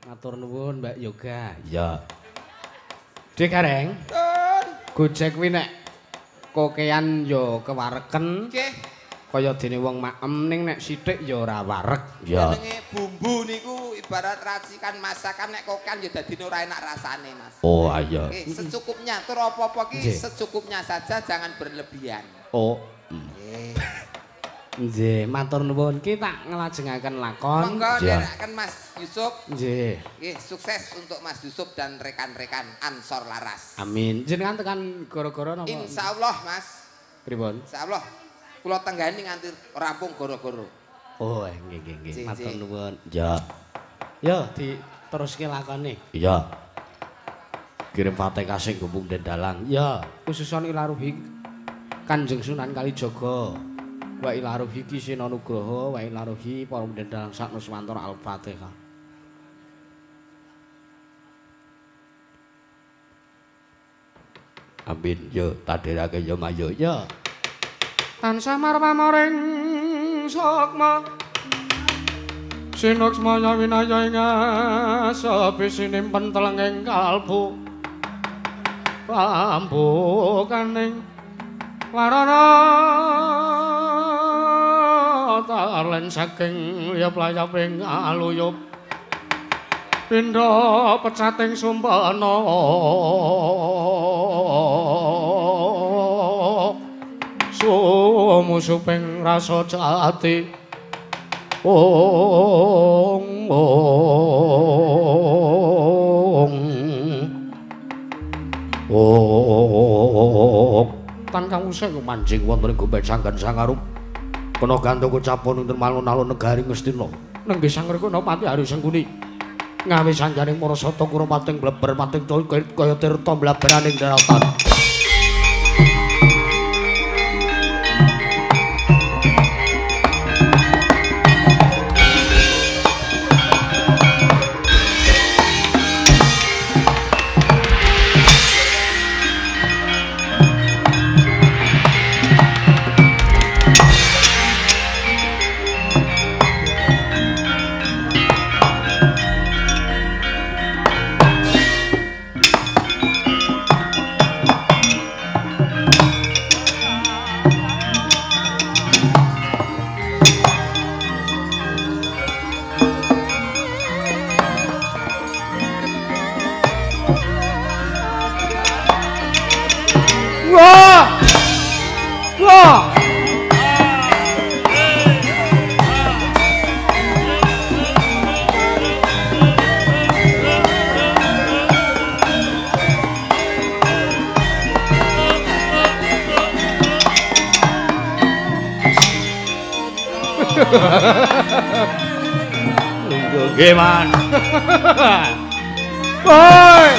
Matur nuwun Mbak Yoga. Iya. Dik Gareng. Gojek kuwi nek kokean ya kewareken. Nggih. Kaya dene wong maem ning nek sithik ya ora wareg. Ya. Jenenge bumbu niku ibarat racikan masakan nek kokean ya dadine ora enak rasane, Mas. Oh, iya. Nggih, secukupnya. Tur apa-apa ki secukupnya saja, jangan berlebihan. Oh. Nggih. Nggih, matur nuwun. Ki tak nglajengaken lakon. Monggo nderekaken Mas Yusuf. Nggih. Nggih, sukses untuk Mas Yusuf dan rekan-rekan Ansor Laras. Amin. Jenengan tekan goro-goro napa? Insyaallah, Mas. Pripun? Insyaallah. Kula tenggani nganti rampung goro-goro. Oh, nggih nggih nggih. Matur nuwun. Ya. Yo diteruske lakone. Iya. Kirim Fatihah sing gumbung den dalang. Ya, khususon ilaruhi Kanjeng Sunan Kalijaga. Wa ilaruhi Ki Sena Nugroho, wa ilaruhi para dalang sak nuswantara. Al-Fatihah. Amin. Yo tadirake yo mayo. Yo. Tansah marmamoring sukma. Sinuksmaya winaya ing asepi sinimpen telenging kalbu. Pambukaning warana tarlen saking liyap-layaping aluyup pindha pecating sumpena sumusuping rasa jati ong ong ong tan kang usah manjing wonten ing gombel sanggan sangarup kena gantung ucapon wonten alun-alun negari Ngastina nenggih sang Rukuna pati Hari Sengkuni ngawi sanjaning para sata kura pating bleber pating kaya tirta mblaberaning daratan. Wah! Wah! Nggih, Man. Woi!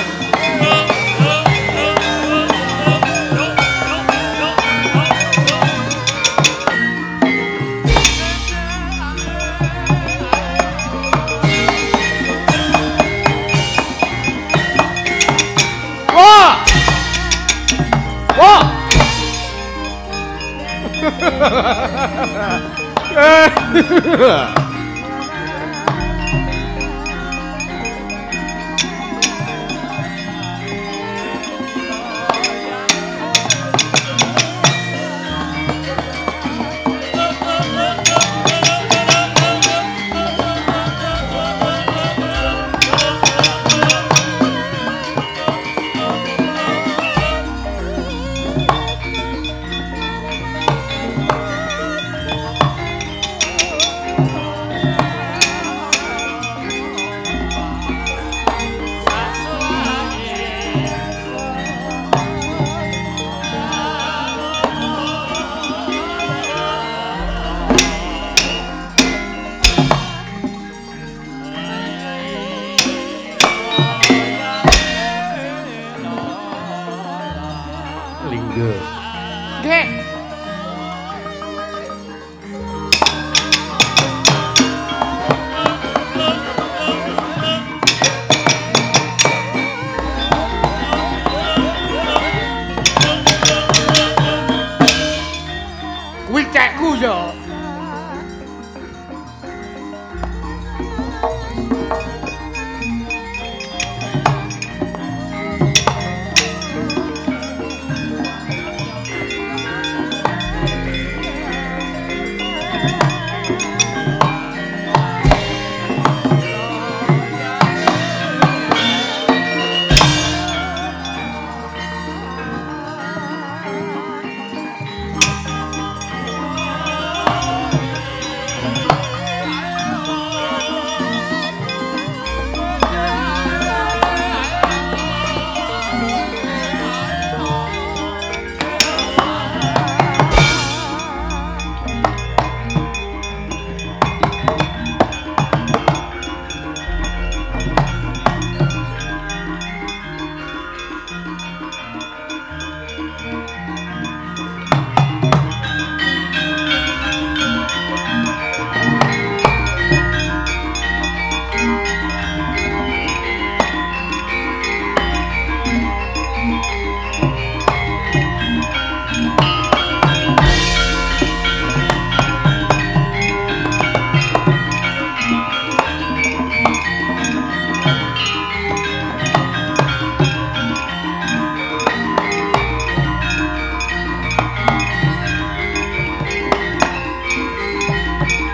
Wah! Wah!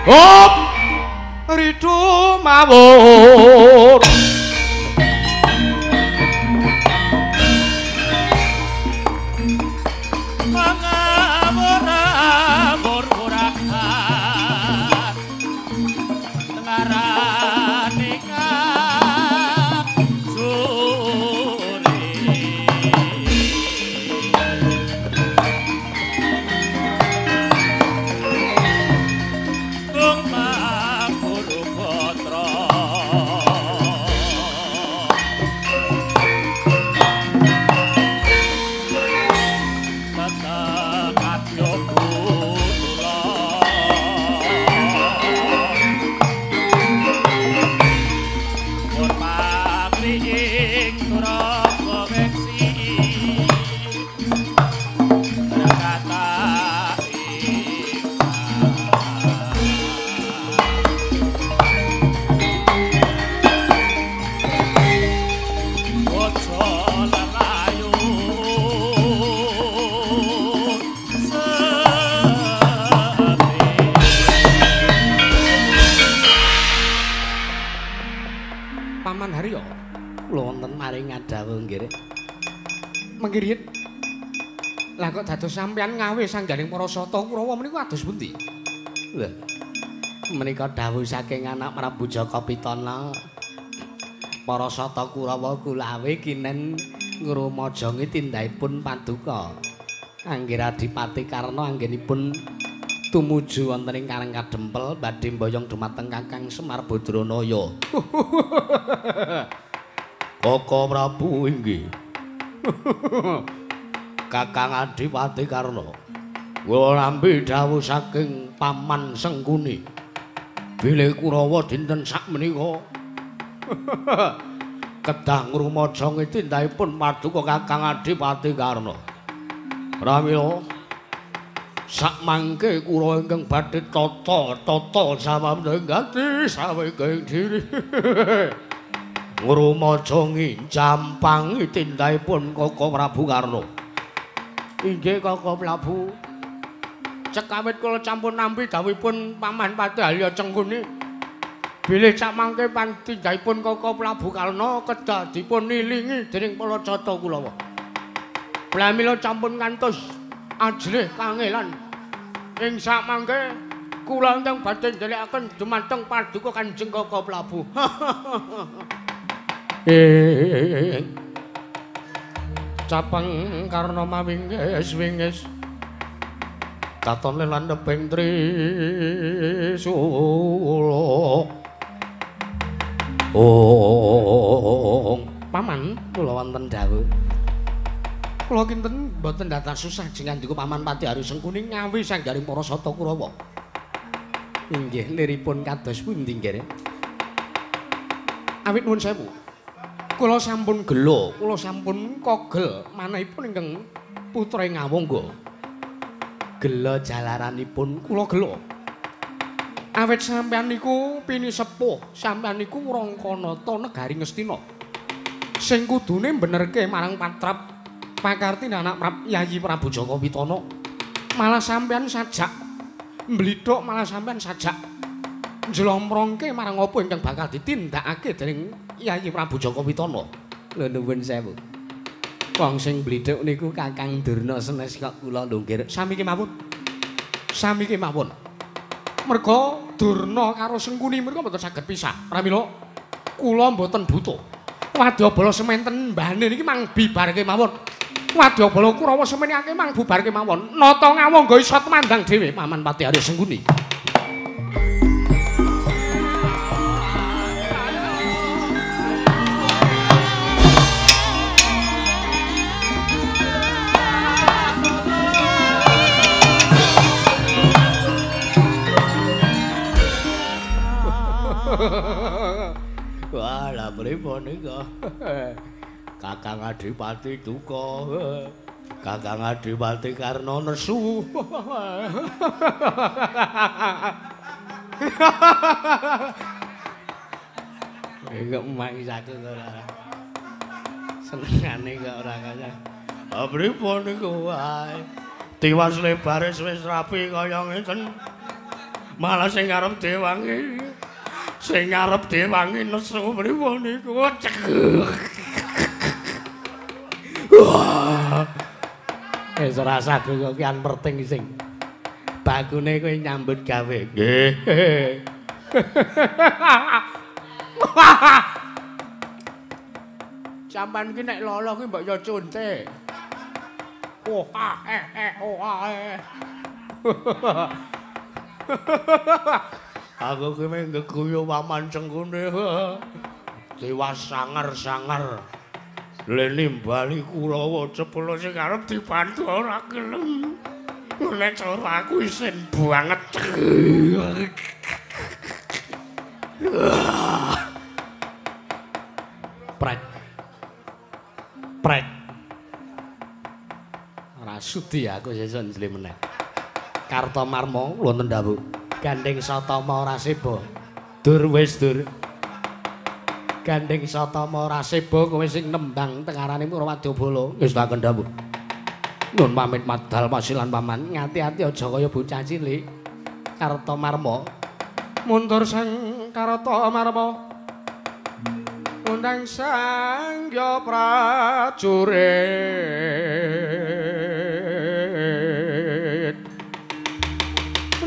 Hop ridu mawur. Mangkiriyen. Lah kok dados sampeyan ngawe sangganing para sata Kurawa menika kados pundi? Lha menika dawuh saking anak Prabu Jaka Pitana. Para sata Kurawa kulawe kinen ngrumajangi tindakipun paduka. Angger Adipati Karna anggenipun tumuju wonten ing Karang Kadempel badhe mboyong dumateng Kakang Semar Badranaya. Kaka Prabu inggih. Kakang Adipati Karna, kula nampi dawuh saking Paman Sengkuni bilih Kurawa dinten sakmenika kedah ngrumajangi tindakipun paduka Kakang Adipati Karna. Pramila sakmangke kula ingkang badhe tata-tata sawetara gati saweging diri ngrumajangi jampangi tindakipun Kaka Prabu Karna. Inggih Kaka Prabu. Cekawit kula sampun nampi dawuhipun Paman Patih Arya Cengkuni bilih sakmangke tindakipun Kaka Prabu Karna kedah dipun nilingi dening para cata Kurawa. Pramila sampun ngantos ajrih kangelan. Ing sakmangke kula ingkang badhe nderekaken dumateng paduka Kanjeng Kaka Prabu. Capang Karna mawingis wingis katon landheping trisula. Oh, Paman, kula wonten dawuh. Kula kinten mboten dados susah jeng ngandika Paman Patih Arya Sengkuni ngawi sanggaring para sata Kurawa. Inggih, liripun kados pundi nggih? Awit nuwun sewu. Kula sampun gela, kula sampun kogel manahipun ingkang putra Ngawangga. Gela jalaranipun kula gela. Awit sampeyan niku pinisepuh, sampeyan niku Rangkanata negari Ngastina. Sing kudune benerke marang patrap pakarti anak Yayi Prabu Jaka Pitana. Malah sampeyan sajak mblithuk, malah sampeyan sajak njlomprongke marang apa ingkang bakal ditindakake dening Yayi Prabu Jaka Pitana. Lho nuwun sewu. Wong sing mblithuk niku Kakang Durna senes kok kula lho nggih. Sami kemawon. Sami kemawon. Merga Durna karo Sengkuni mereka mboten saged pisah. Pramila kula mboten butuh. Wadyabala sementen mbane niki mang bibar kemawon. Wadyabala Kurawa semenake mang bubar kemawon. Nata Ngawangga iso tumandang dhewe Paman Patih Arya Sengkuni. Wah, lha pripun nika? Kakang Adipati duka. Kakang Adipati Karna nesu. Kok mangsake ora. Senengane kok ora kaya. Ah pripun niku wae. Tiwas lebare wis rapi kaya ngeten. Malah sing arep diwangi. Sing arep diwangi nesu pripun niku. Wis ora usah donga kian perting sing bakune kowe nyambut gawe. Nggih. Sampeyan ki nek lolo ki mbok yo cunte. Oh ah eh eh oh ah eh. Aku ki mung geguyu paman Cengkune. Tiwas sangar-sangar. Leni bali Kurawa cepula sing arep dibantu ora gelem. Nek cara aku isin banget. Prek. Prek. Ora sudi aku sesuk njli meneh. Kartomarma wonten dawuh. Gandeng Satama ora seba. Dur wis dur. Gandeng Satama ora seba kowe sing nembang tengarane Purwadyabala. Wis tak kendhawuh. Nun pamit madal pasilan paman. Ngati-ati aja kaya bocah cilik. Kartomarma. Mundur sang Kartomarma. Undang sang ya prajurit.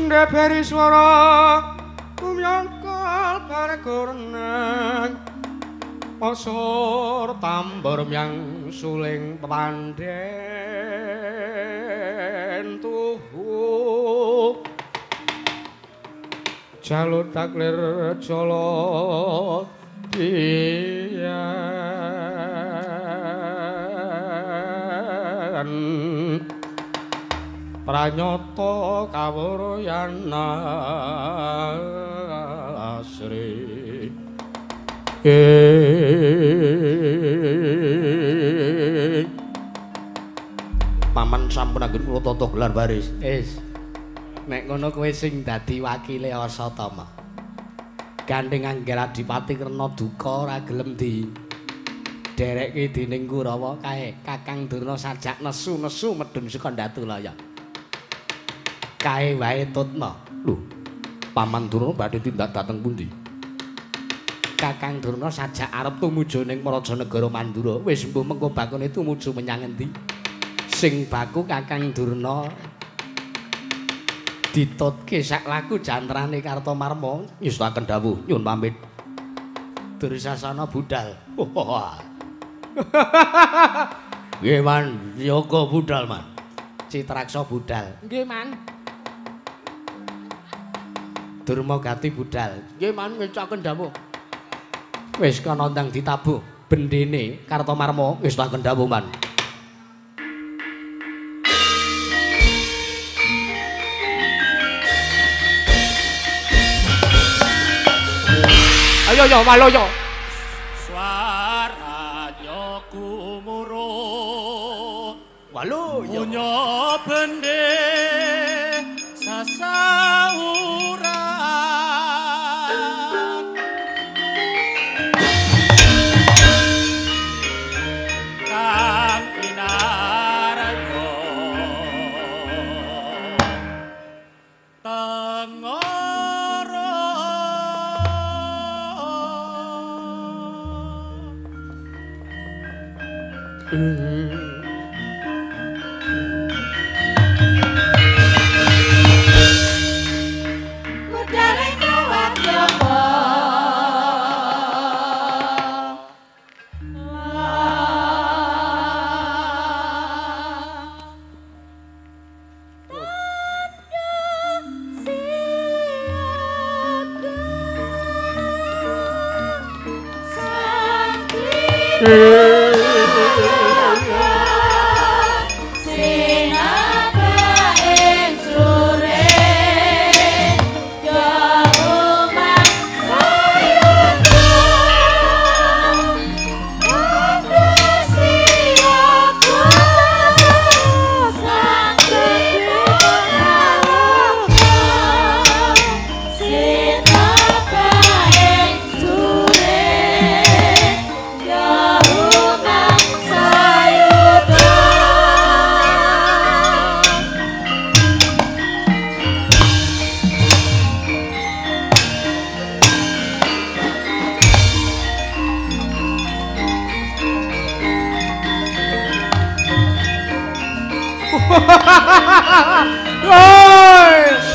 Ndeberi swara kumyangkal bareng osor tambor myang suling panden tuhu jalur taklir jolo dian pranyata kawruyan asri. Paman sampun anggen kula tata gelar baris. Wis. Nek ngono kowe sing dadi wakile Asatama. Gandeng Angger Adipati Krena duka ora gelem di derekke dening Kurawa kae Kakang Durna sajak nesu-nesu medhun saka Ndatulaya. Kae wae tutna. Lho, Paman Durna badhe tindak dhateng pundi? Kakang Durna sajak arep tumuju ning Prajanegara Mandura. Wis mbuh mengko bakune tumuju menyang endi? Sing baku Kakang Durna ditutke sak laku jantrane Kartomarma. Nyustaken dawuh, nyun pamit. Dursasana budal. Nggih, Man, yoga budal, Man. Citraksa budal. Nggih, Man. Durmagati budal. Nggih, Man, ngecaken dawuh. Wis kana ndang ditabuh bendene Kartomarma. Wis tak kendhawuh, Man. Ayo yo waloyo. Swaranya gumuruh. Waloyo. Munyo bende sasauran. Kang kinaryo tengoro. Oh. Woi.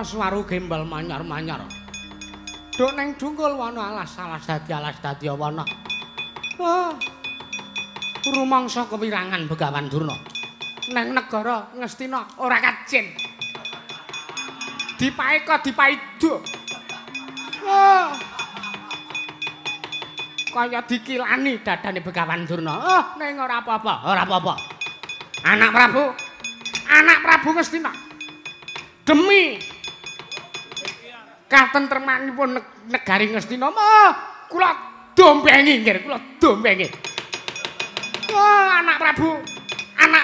Swaru gembal manyar-manyar. Duk neng dungkul wana alas-alas dadi alas dadi wana. Ah. Rumangsa kewirangan Begawan Durna. Neng negara Ngastina ora kacin. Dipaeka dipaido. Ah. Kaya dikilani dadane Begawan Durna. Ah, neng ora apa-apa, ora apa-apa. Anak Prabu Ngastina. Demi katentremanipun negari Ngastina, kula dombengi nggih, kula dombengi. Oh, anak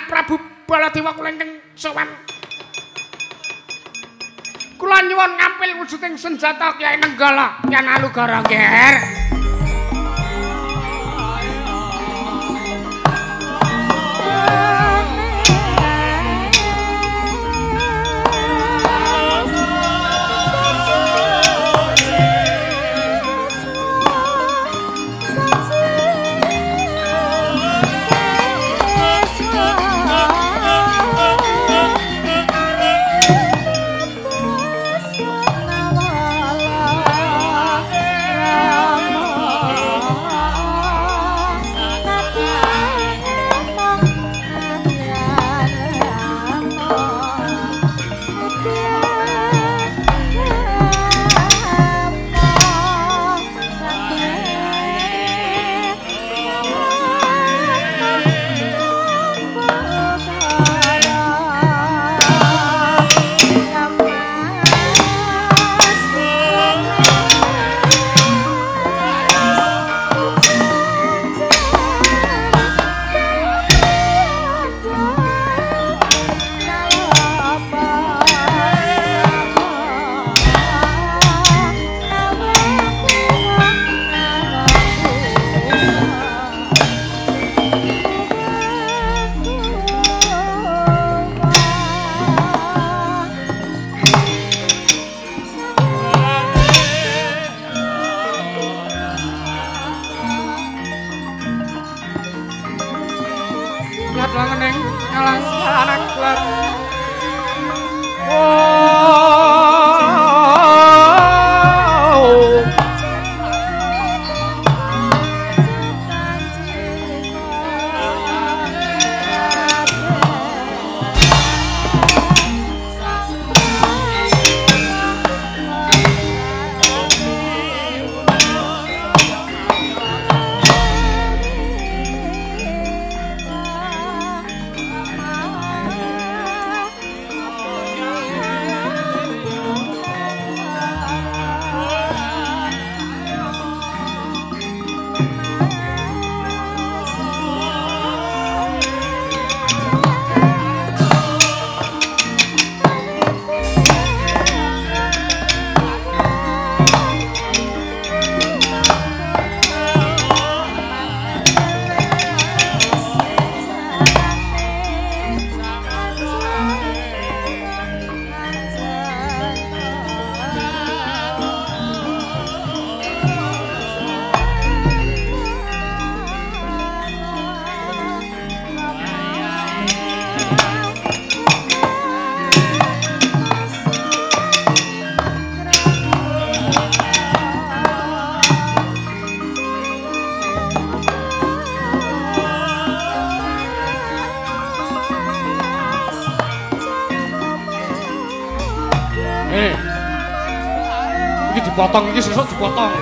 Prabu Baladewa kula ingkang sowan. Kula nyuwun ngampil wujuding senjata Kyai Nenggala, Kyai Alugara nggih. Rama. Nyat langening ngalang anak. Oh. Iki dipotong, iki sesuk dipotong.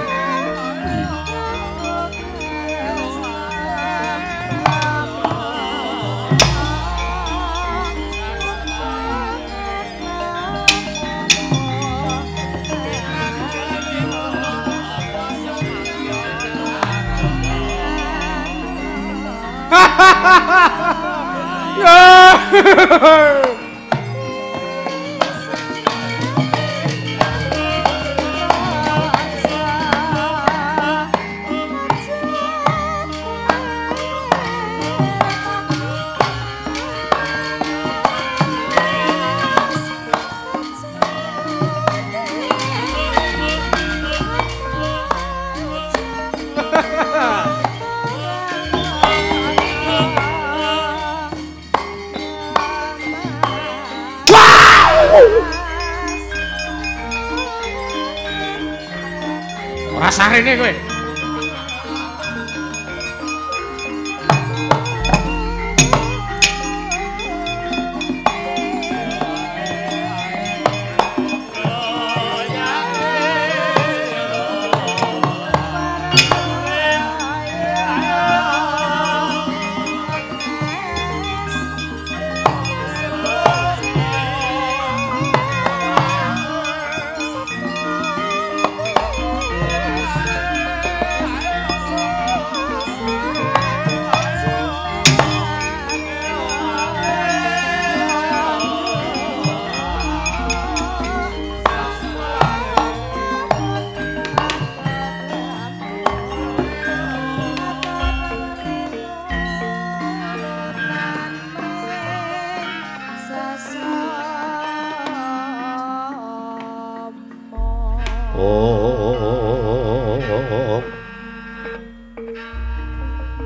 Ora sarene kowe.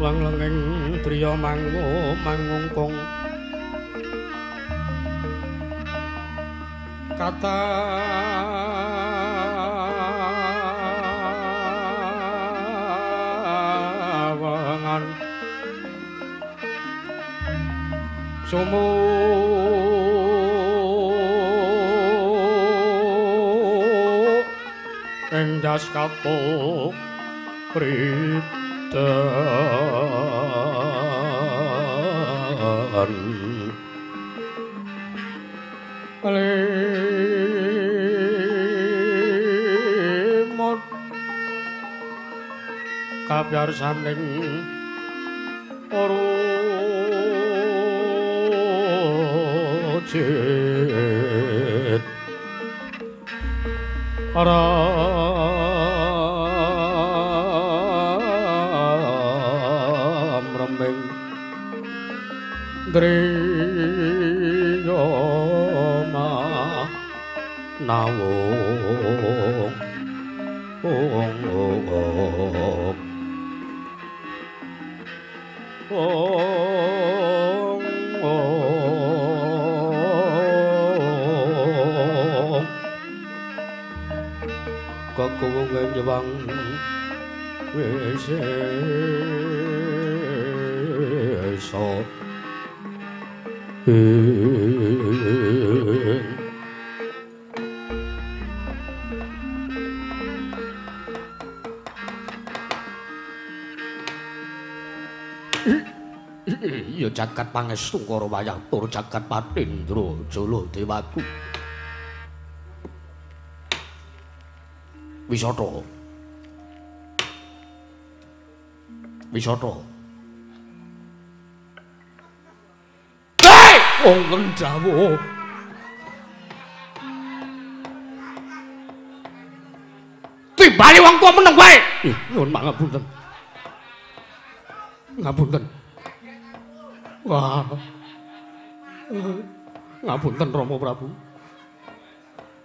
Lang-langing driya mangu mangungkung kata wengan sumu ing das katuk pritan limut kapyarsaning orujit aram remeng driya nawung ong ong ong. Hyang Wisesa. Ya jagat pangestu karo wayah tur jagat patindra jala dewaku. Wisata. Wisata. Hei, wonten dawuh. Timbali wong tuwa meneng wae. Nyuwun pangapunten. Ngapunten. Wah. Ngapunten Rama Prabu.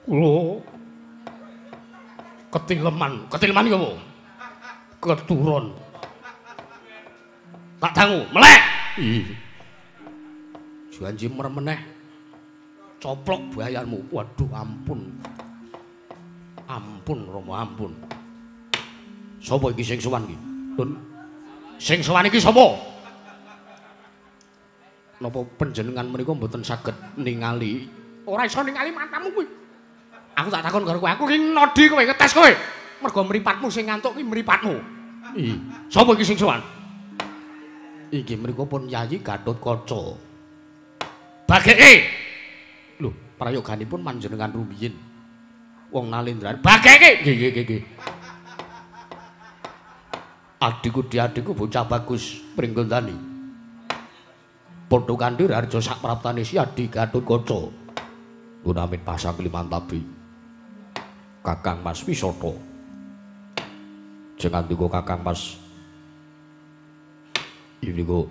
Kula ketileman, ketileman iki apa? Keturun. Tak dangu, melek. Ih. Janji merem meneh. Coplok bayanmu. Waduh, ampun. Ampun Rama, ampun. Sapa iki sing sowan iki? Lun. Sing sowan iki sapa? Napa panjenengan menika mboten saged ningali? Ora iso ningali matamu kuwi. Aku tak takon karo kowe. Aku iki nodi kowe, ngetes kowe. Mergo mripatmu sing ngantuk kuwi mripatmu. Ih, sapa iki sing sowan? Iki mriku pun Yayi Gatotkaca. Bageke. Lho, prayoganipun panjenengan rumiyin. Wong Nalendran. Bageke. Nggih, nggih, nggih. Adhiku diadhiku bocah bagus Pringgondani. Padha kanthi harja sak praptane si Adi Gatotkaca. Gunamit pasang limantabi. Kakang Mas Wisata. Jengandika Kakang Mas. Iku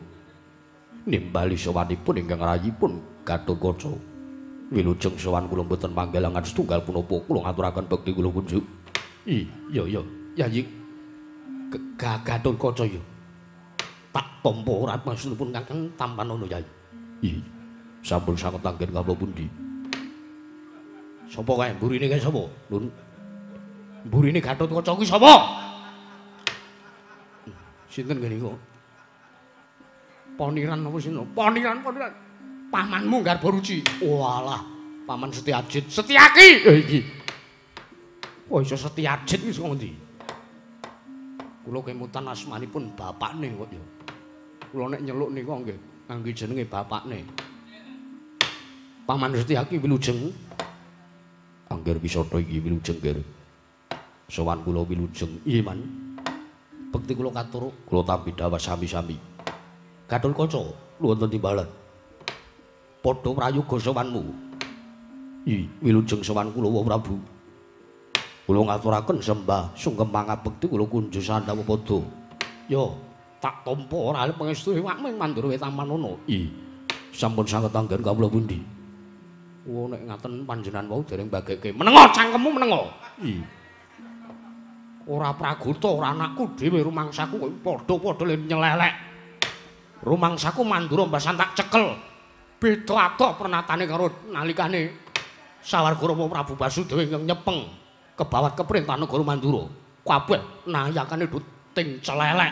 nimbali sowanipun ingkang rayipun Gatotkaca. Wilujeng sowan kula mboten manggalangan setunggal punapa kula ngaturaken bekti kula kunjuk. Iya ya Yayi Gatotkaca ya. Tak tampa ora maksudipun Kakang tampanono Yai. Ih, sampun sanget anggen kawula pundi? Sapa kae mburine kae sapa? Lun. Mburine Gatotkaca kuwi sapa? Sinten ngene kok? Poniran apa sinten? Poniran, poniran. Pamanmu Garbaruci. Walah, paman Setiajit. Setiaki. Iki. Kok iso Setiajit iki saka ngendi? Kula kemutan asmanipun bapakne kok ya. Kula nek nyeluk nika nggih ngangge jenenge bapakne. Paman Setiaki wilujeng. Angger wisata iki wilujeng nggih. Sowan kula wilujeng. Iya, Man. Bekti kula katur, kula tampi dawah sami-sami. Gatotkaca wonten timbalan. Padha prayoga sowanmu. I wilujeng sowan kula Wa Prabu. Kula ngaturaken sembah sungkem pangabekti kula kunjuk sandhawa padha. Yo, tak tampa ora arep pangestu awakmu ing Mandura Tamanono. I sampun sanget anggen kawula pundi? Oh nek ngaten panjenengan wau dereng bageke. Menengo cangkemmu menengo. I ora pragota ora anakku dhewe rumangsaku kok padha-padha le nyelelek. Rumangsaku Mandura mbasan tak cekel. Beda adoh pernatane karo nalikane sawarga Rama Prabu Basudewa ingkang nyepeng kebawat keperintah negara Mandura. Kabeh nayakane du ting celelek,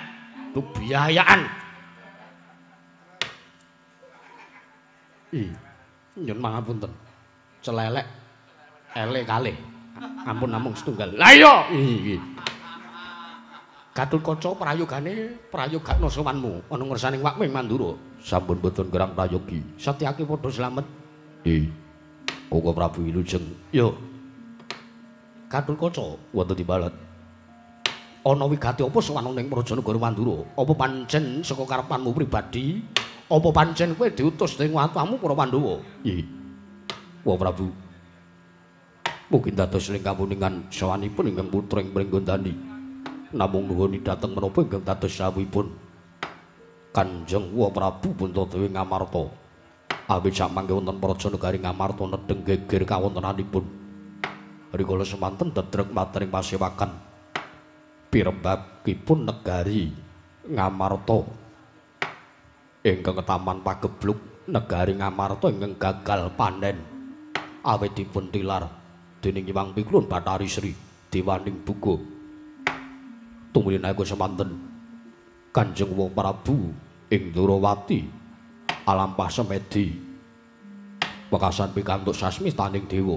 du biayaan. Ih, nyun mangapunten. Celelek ele kalih. Ampun namung setunggal. Lah iya, iki. Gatotkaca prayogane prayogakna sowanmu ana ngersaning wakmu ing Mandura. Sampun boten gerang prayogi. Satyaki padha slamet. Ih. Koko Prabu wilujeng. Yo. Gatotkaca wonten timbalan. Ana wigati apa sowan ning praja negara Mandura? Apa pancen saka karepanmu pribadi? Apa pancen kowe diutus dening watumu para Pandhawa? Ih. Wa Prabu. Mungkin dados ing kamuningan sowanipun ingkang putra ing Pringgondani. Namung nuwuni dhateng menapa ingkang dados sawipun Kanjeng Wa Prabu Puntadewa Ngamarta. Awit samangke wonten praja negari Ngamarta nedheng geger kawontenanipun. Rikala semanten dedrek matering pasewakan pirembagipun negari Ngamarta ingkang taman pagebluk negari Ngamarta ingkang gagal panen awit dipun tilar dening Hyang Piklun Bathari Sri Dewaning Buga. Tumuli nalika semanten Kanjeng Wong Prabu ing Ndorowati alampah semedi wekasan pikantuk sasmitaning dewa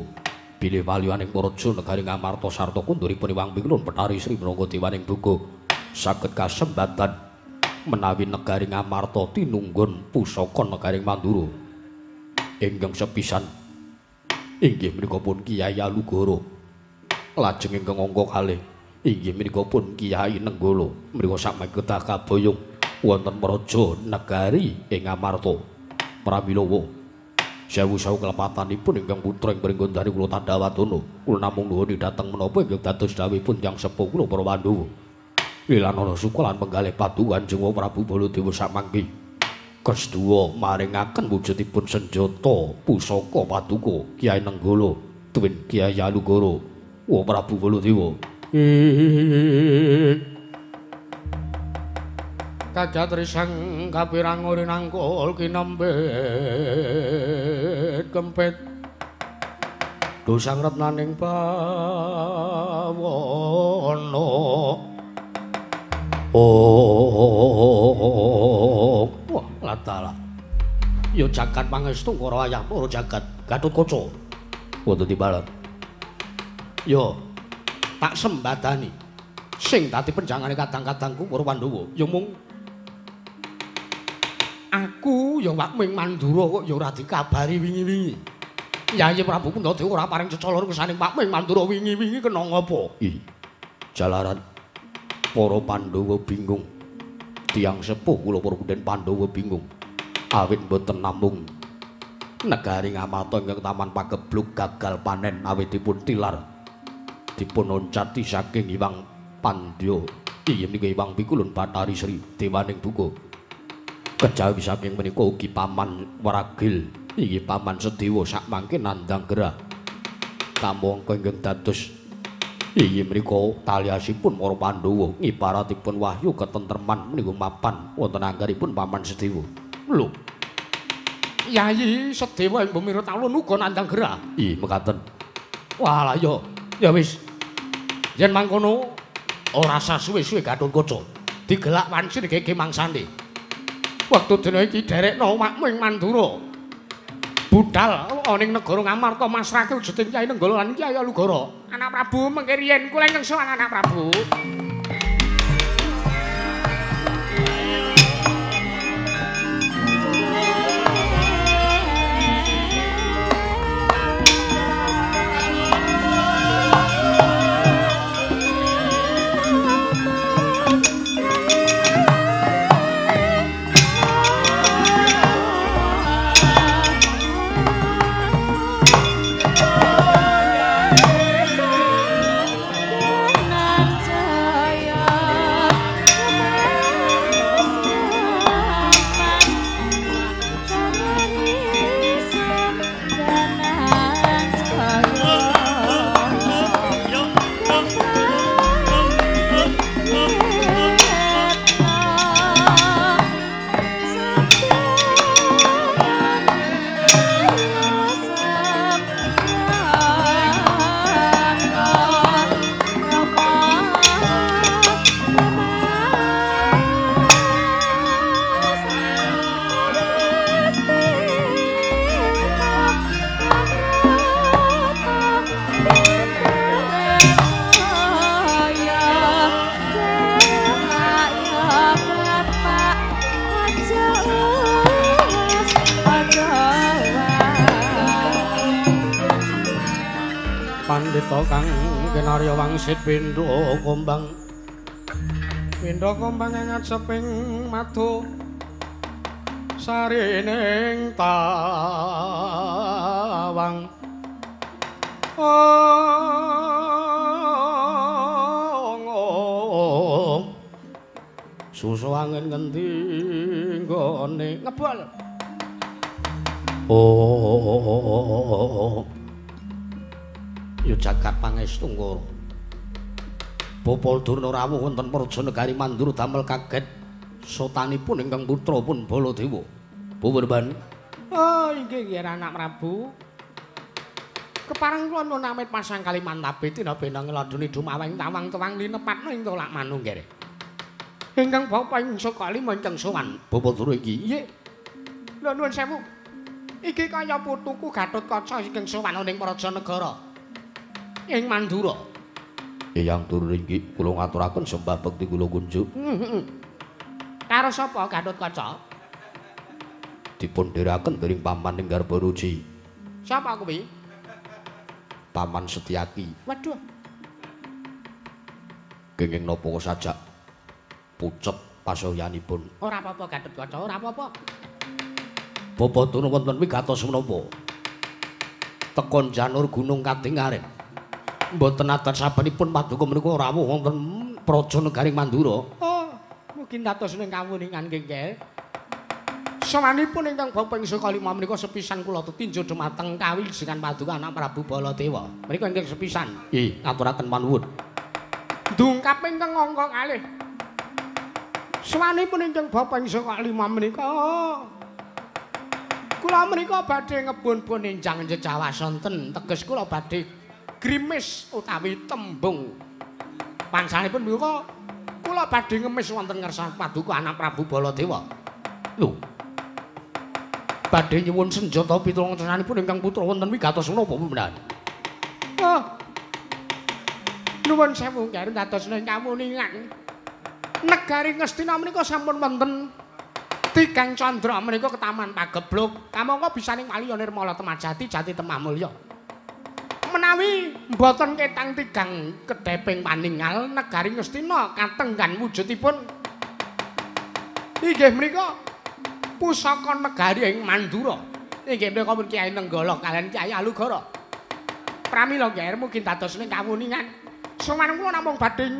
bilih waliyaning praja negari Ngamarta sarta kunduripun Iwang Pikulun Bethari Sri minangka dewaning duka saged kasembatan menawi negari Ngamarta tinunggun pusaka negari Mandura ingkang sepisan inggih menika pun Kyai Alugoro lajeng ingkang angka kalih inggih menika pun Kyai Nenggala mriku sakmangke kedah kaboyong wonten praja negari ing Ngamarta. Pramila sewu-sewu kelepatanipun ingkang putra ing Pringgondani kula tandhawatana kula namung nuwun dhateng menapa ingkang dados dawuhipun tiyang sepuh kula para Pandhawa. Wilanana suka lan penggalih paduka Kanjeng Prabu Baladewa sakmangke kesduwa maringaken wujudipun senjata pusaka paduka Kyai Nenggala tuwin Kyai Alugoro. Wa Prabu Baladewa. Kagat risang kapirang rinangkul kinembet kempit dosang retnaning bawana. Oh, wah latala. Ya jagat pangestu karo ayah para jagat Gatotkaca. Wonten timbalan. Ya tak sembadani sing dadi penjangane kadang-kadangku para Pandhawa ya mung aku ya Wakming Mandura kok ya ora dikabari wingi-wingi. Yayi Prabu Puntadewa ora paring cecolor kesaning Wakming Mandura wingi-wingi kena ngapa? Ih, jalaran para Pandhawa bingung. Tiyang sepuh kula para punden Pandhawa bingung. Awit mboten namung negari Ngamarta ingkang taman pageblug gagal panen awitipun tilar dipun oncati saking Hyang Pandya. Inggih menika Hyang Pikulun Bathari Sri dewaning buka. Kejawi saking menika ugi paman Wragil inggih paman Sedewa sakmangke nandhang gerah kamangka ingkang dados inggih menika taliasipun para Pandhawa ngibaratipun wahyu ketentreman menika mapan wonten anggaripun paman Sedewa. Lho, Yayi Sedewa ing bumi Talun uga nandhang gerah. Ih, mekaten. Walah ya, ya wis. Yen mangkono ora usah suwe-suwe Gatotkaca digelak wanci gege mangsane. Wektu dina iki derekno Wakming Mandura budal ana ing negara Ngamarta masrahke wujuding Kyai Nenggala lan Kyai Alugoro. Anak Prabu mengke riyen kula ingkang sowan anak Prabu. Pandhita kang kinarya wangsit pindha kumbang. Pindha kumbang ing aceping madu sarining tawang. Ong susu angin ngendi nggone ngebal. Oh, ya jagat pangestu ngoro. Bapa Durna rawuh wonten praja negari Mandura damel kaget sotanipun ingkang putra pun Baladewa. Puwurban. Oh, inggih nggih anak Prabu. Kepareng kula nuwun amit pasang Kalimantabe tina bena ngeladuni dumaweng tawang tuwang linepatna ing tolak manungger. Ingkang bapa ing saka lima ingkang sowan Bapak Durna iki. Nggih. Lho nuwun sewu. Iki kaya putuku Gatotkaca ingkang sowan ning Praja Negara. Ing Mandura. Eyang Durna iki kula ngaturaken sembah bekti kula kunjuk. Heeh. Karo sapa Gatotkaca? Dipun dherekaken dening paman ing Garbaruci. Sapa kuwi? Paman Setyaki. Waduh. Kenging napa sajak pucet pasoyanipun. Ora apa-apa Gatotkaca, ora apa-apa. Bapak Durna wonten wigatos menapa? Tekon janur gunung katingaren. Mboten adat sabenipun paduka menika rawuh wonten praja negaring Mandura. Oh, mugi dados ning kawuningan nggih. Sowanipun ingkang bapa ing saka lima menika sepisan kula tetinju dumateng kawilujengan paduka anak Prabu Baladewa. Menika ingkang sepisan. Nggih, ngaturaken panuwun. Dungkap ingkang angka kalih. Sowanipun ingkang bapa ing saka lima menika kula menika badhe ngebun-bun enjang jejawa sonten, teges kula badhe grimis utawi tembung. Pansanipun menika kula badhe ngemis wonten ngarsa paduka anak Prabu Baladewa. Lho. Badhe nyuwun senjata pitulung tresnanipun ingkang putra wonten wigatos menapa pembenan? Oh. Nuwun sewu nggih dados ing kawuningan. Negari Ngastina menika sampun wonten tigang candra menika ketaman pageblug kamangka bisaning waliya nirmala temajati jati temah mulya. Menawi mboten ketang tigang kedheping paningal negari Ngastina katenggan wujudipun inggih menika pusaka negari ing Mandura. Inggih menika pun Kyai Nenggala kaliyan Kyai Alugara. Pramila nggih mugi dados ing kawuningan. Sowan kula namung badhe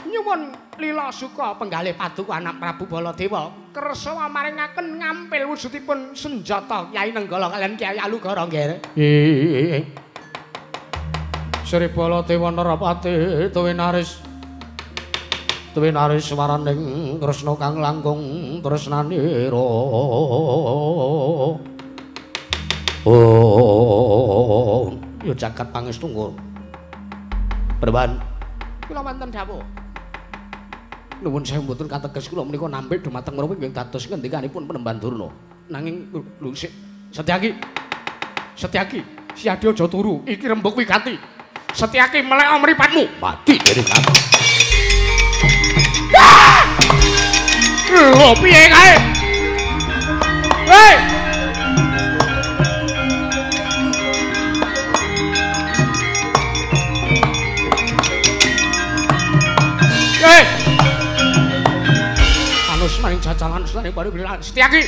nyuwun lila suka penggalih paduka anak Prabu Baladewa kersa maringaken ngampil wujudipun senjata Kyai Nenggala kaliyan Kyai Alugara nggih. Nggih. Sri Baladewa Narapati tuwinaris tuwinaris waraning Kresna kang langkung tresnanira. Oh, ya jagat pangestu ngoro. Perban kula wonten dawuh. Nuwun sewu mboten kateges kula menika nampik dumateng mriki nggih dados ngendikanipun Penemban Durna. Nanging lho sik Setyaki. Setyaki, siadi aja turu, iki rembug wigati. Setyaki melek mripatmu. Mati dening aku. Lho piye kae? Hei! Hei! Anus maring jajalan selaning baru bilang Setyaki.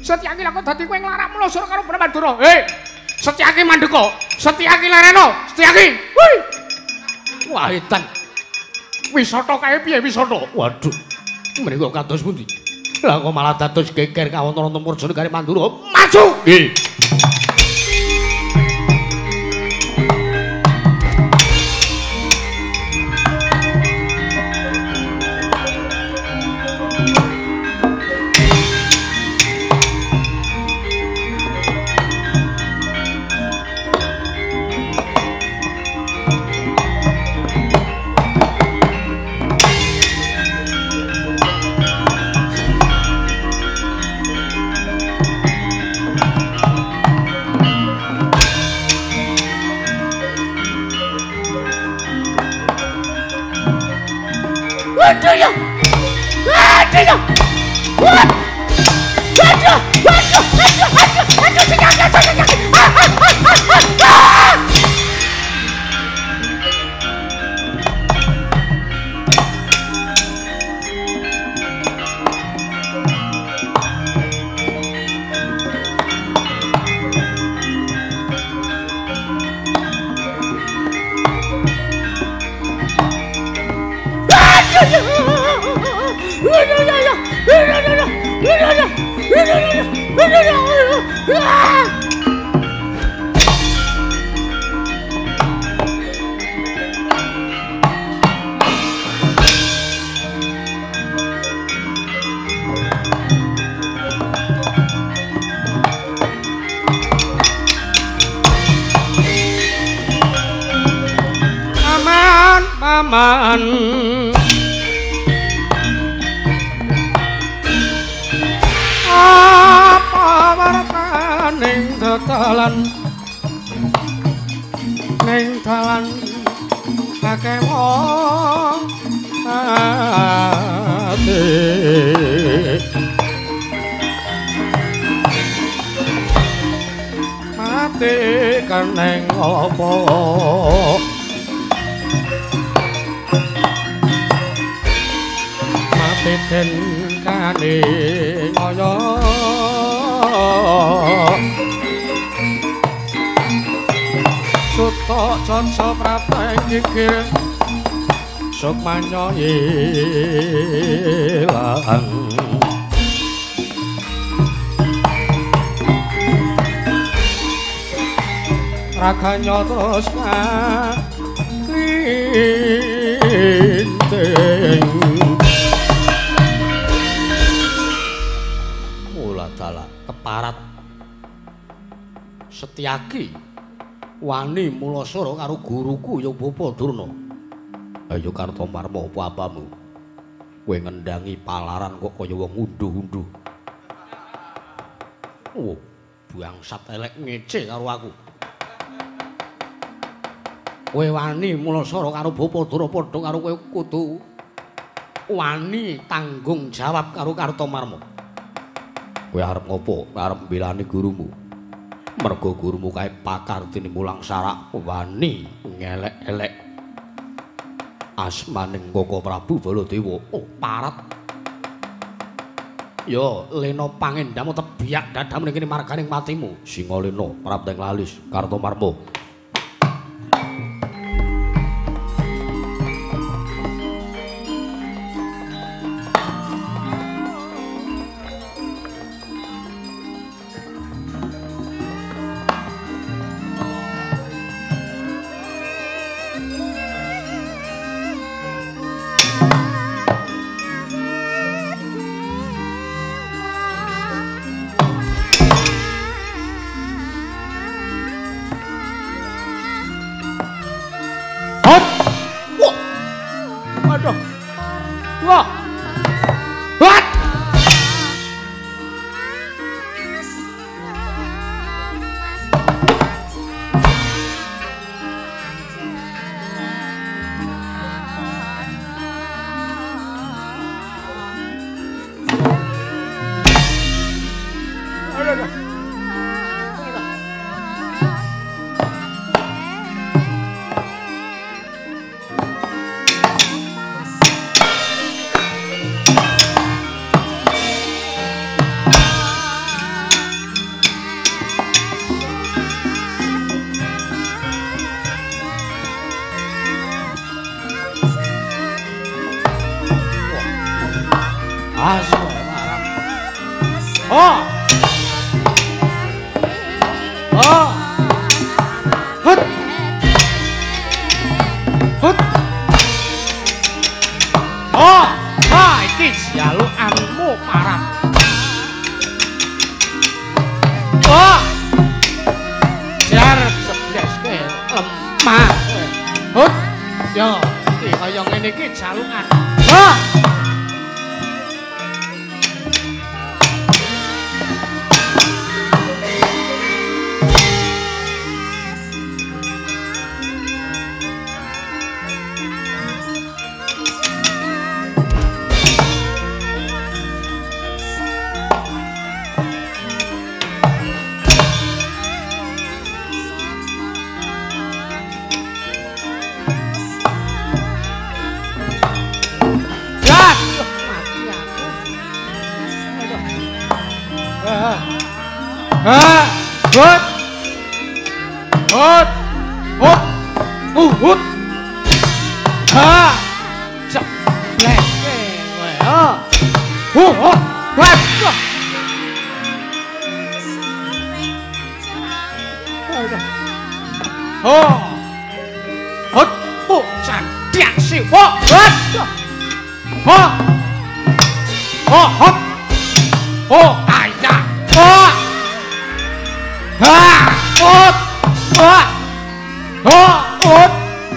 Setyaki lha kok dadi kowe nglarak mlosor karo Brahmandura. Hei! Setyaki mandeka, Setyaki lereno, Setyaki. Wih. Wah edan. Wisata kae piye wisata? Waduh. Menika kados pundi? Lah kok malah dados geger kawonten wonten Praja Negari Mandura. Maju! Nggih. Paman. Apa wartaning dalan ning dalan akeh wong ati. Mati keneng apa? Mati den kane kaya suta caca prapeng kikir sukmanya ilang. Raganya terus kalinting. Mula dalah keparat Setyaki wani mulasara karo guruku ya Bapa Durna. Ayo Kartomarma, apa apamu? Kowe ngendangi palaran kok kaya wong unduh-unduh. Oh, bangsat elek ngece karo aku. Kowe wani mulasara karo Bapa Durna padha karo kowe kudu wani tanggung jawab karo Kartomarma. Kowe arep ngopo? Arep mbelani gurumu. Mergo gurumu kae pakar tinimulang sarak wani ngelek-elek asmaning Koko Prabu Baladewa. Oh, parat. Yo, lena pangendamu tebiak dadamu ning kene marganing patimu. Singalena prapteng lalis Kartomarma.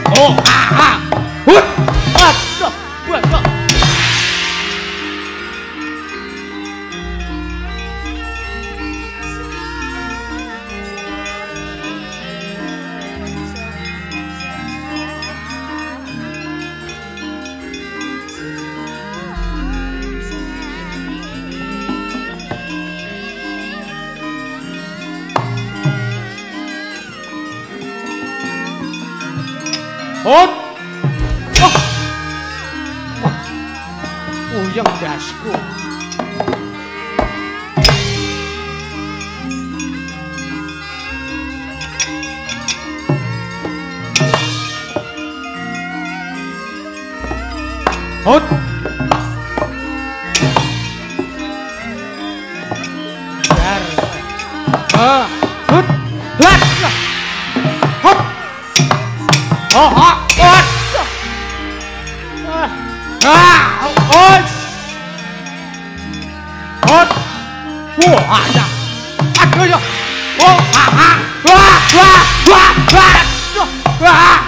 Oh, ah, ah, hut. Hot. Oh. Wah. Puyeng ndasku. Hot. Dar. Ah. Hot. Hat. Hot. Oh, ah. Hot. Ah. Oh. Hot. Wah, ya. Aduh ya. Oh, ah, ah. Wah, wah, wah, wah. Wah.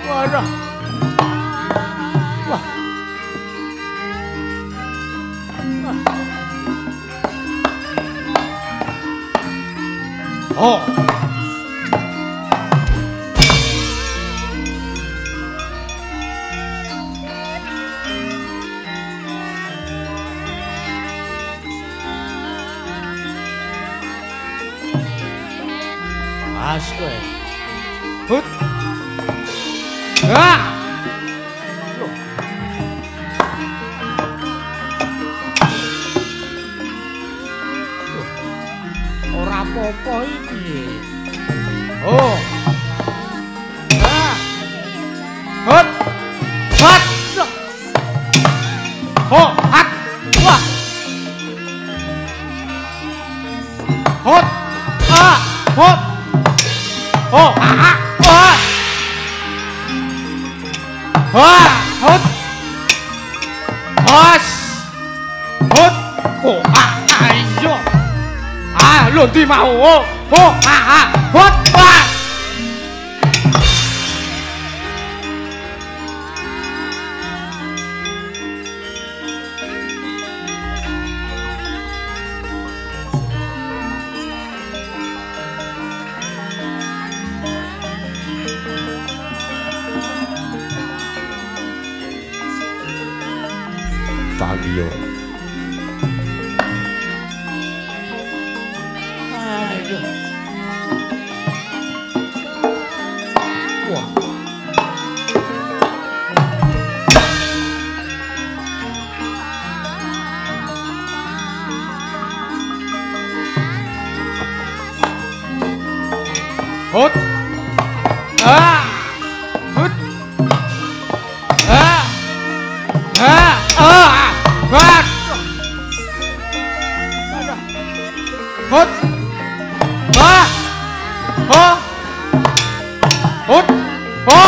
Waduh. Wah. Wah. Oh. Mas kowe. Hut. Ah. Loh. Loh. Ora apa-apa iki. Oh. Ah. Hut. Hut. Ho, hat. Wah. Hut. Ah. Hut. Oh, ah, ah. Wah. Wah, hut. Hos. Hut. Oh, ah, ayo. Ah, lho ndi mau? Oh, oh, ah, ah. Hut. Wah. Tangio. Aduh. Wah. Hut. Ah. Hut. Ah. Ah. Ah. Wah. Hut. Ah. Ho. Hut. Ho.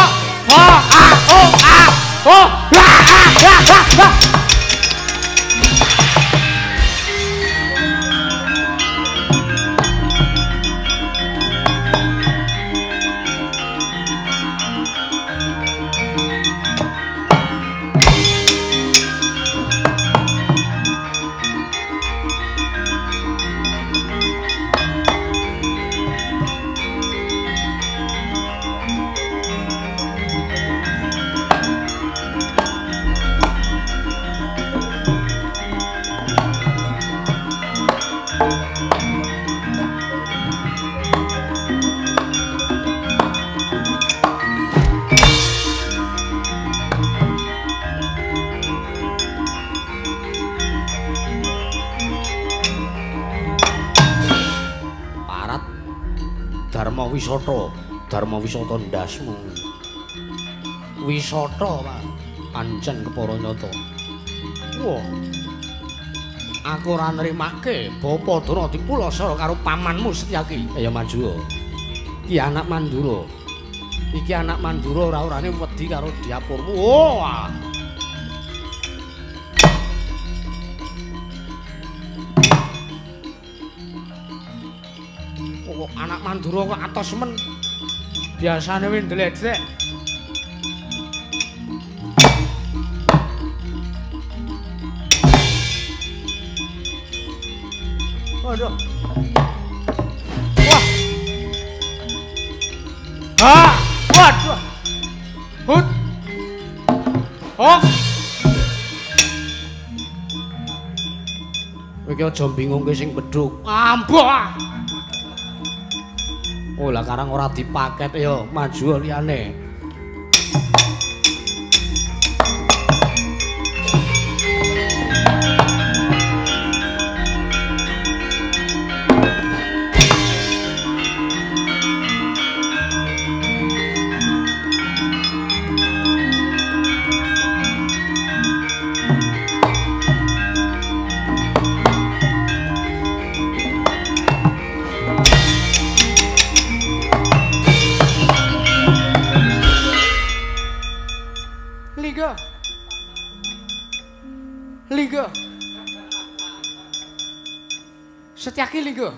Ho. Ah. Oh. Ah. Oh. Ah. Ah. Ah. Ah. Dharma Wisata, Dharma Wisata ndasmu. Wisata, Pak. Pancen kepara nyata. Wah. Aku ora nrimake Bapa Dana dipulasara karo pamanmu Setyaki. Ayo maju. Iki anak Mandura. Iki anak Mandura ora-orane wedi karo diapurmu. Oh. Oh, anak Mandura kok atos men. Biasane wis ndledek. Waduh. Wah. Ha, waduh. Hut. Oh. Ayo aja bingungke sing bedhug. Ambuh. Oh lah karang ora dipaket ya, maju liyane. Linggo. Setyaki linggo.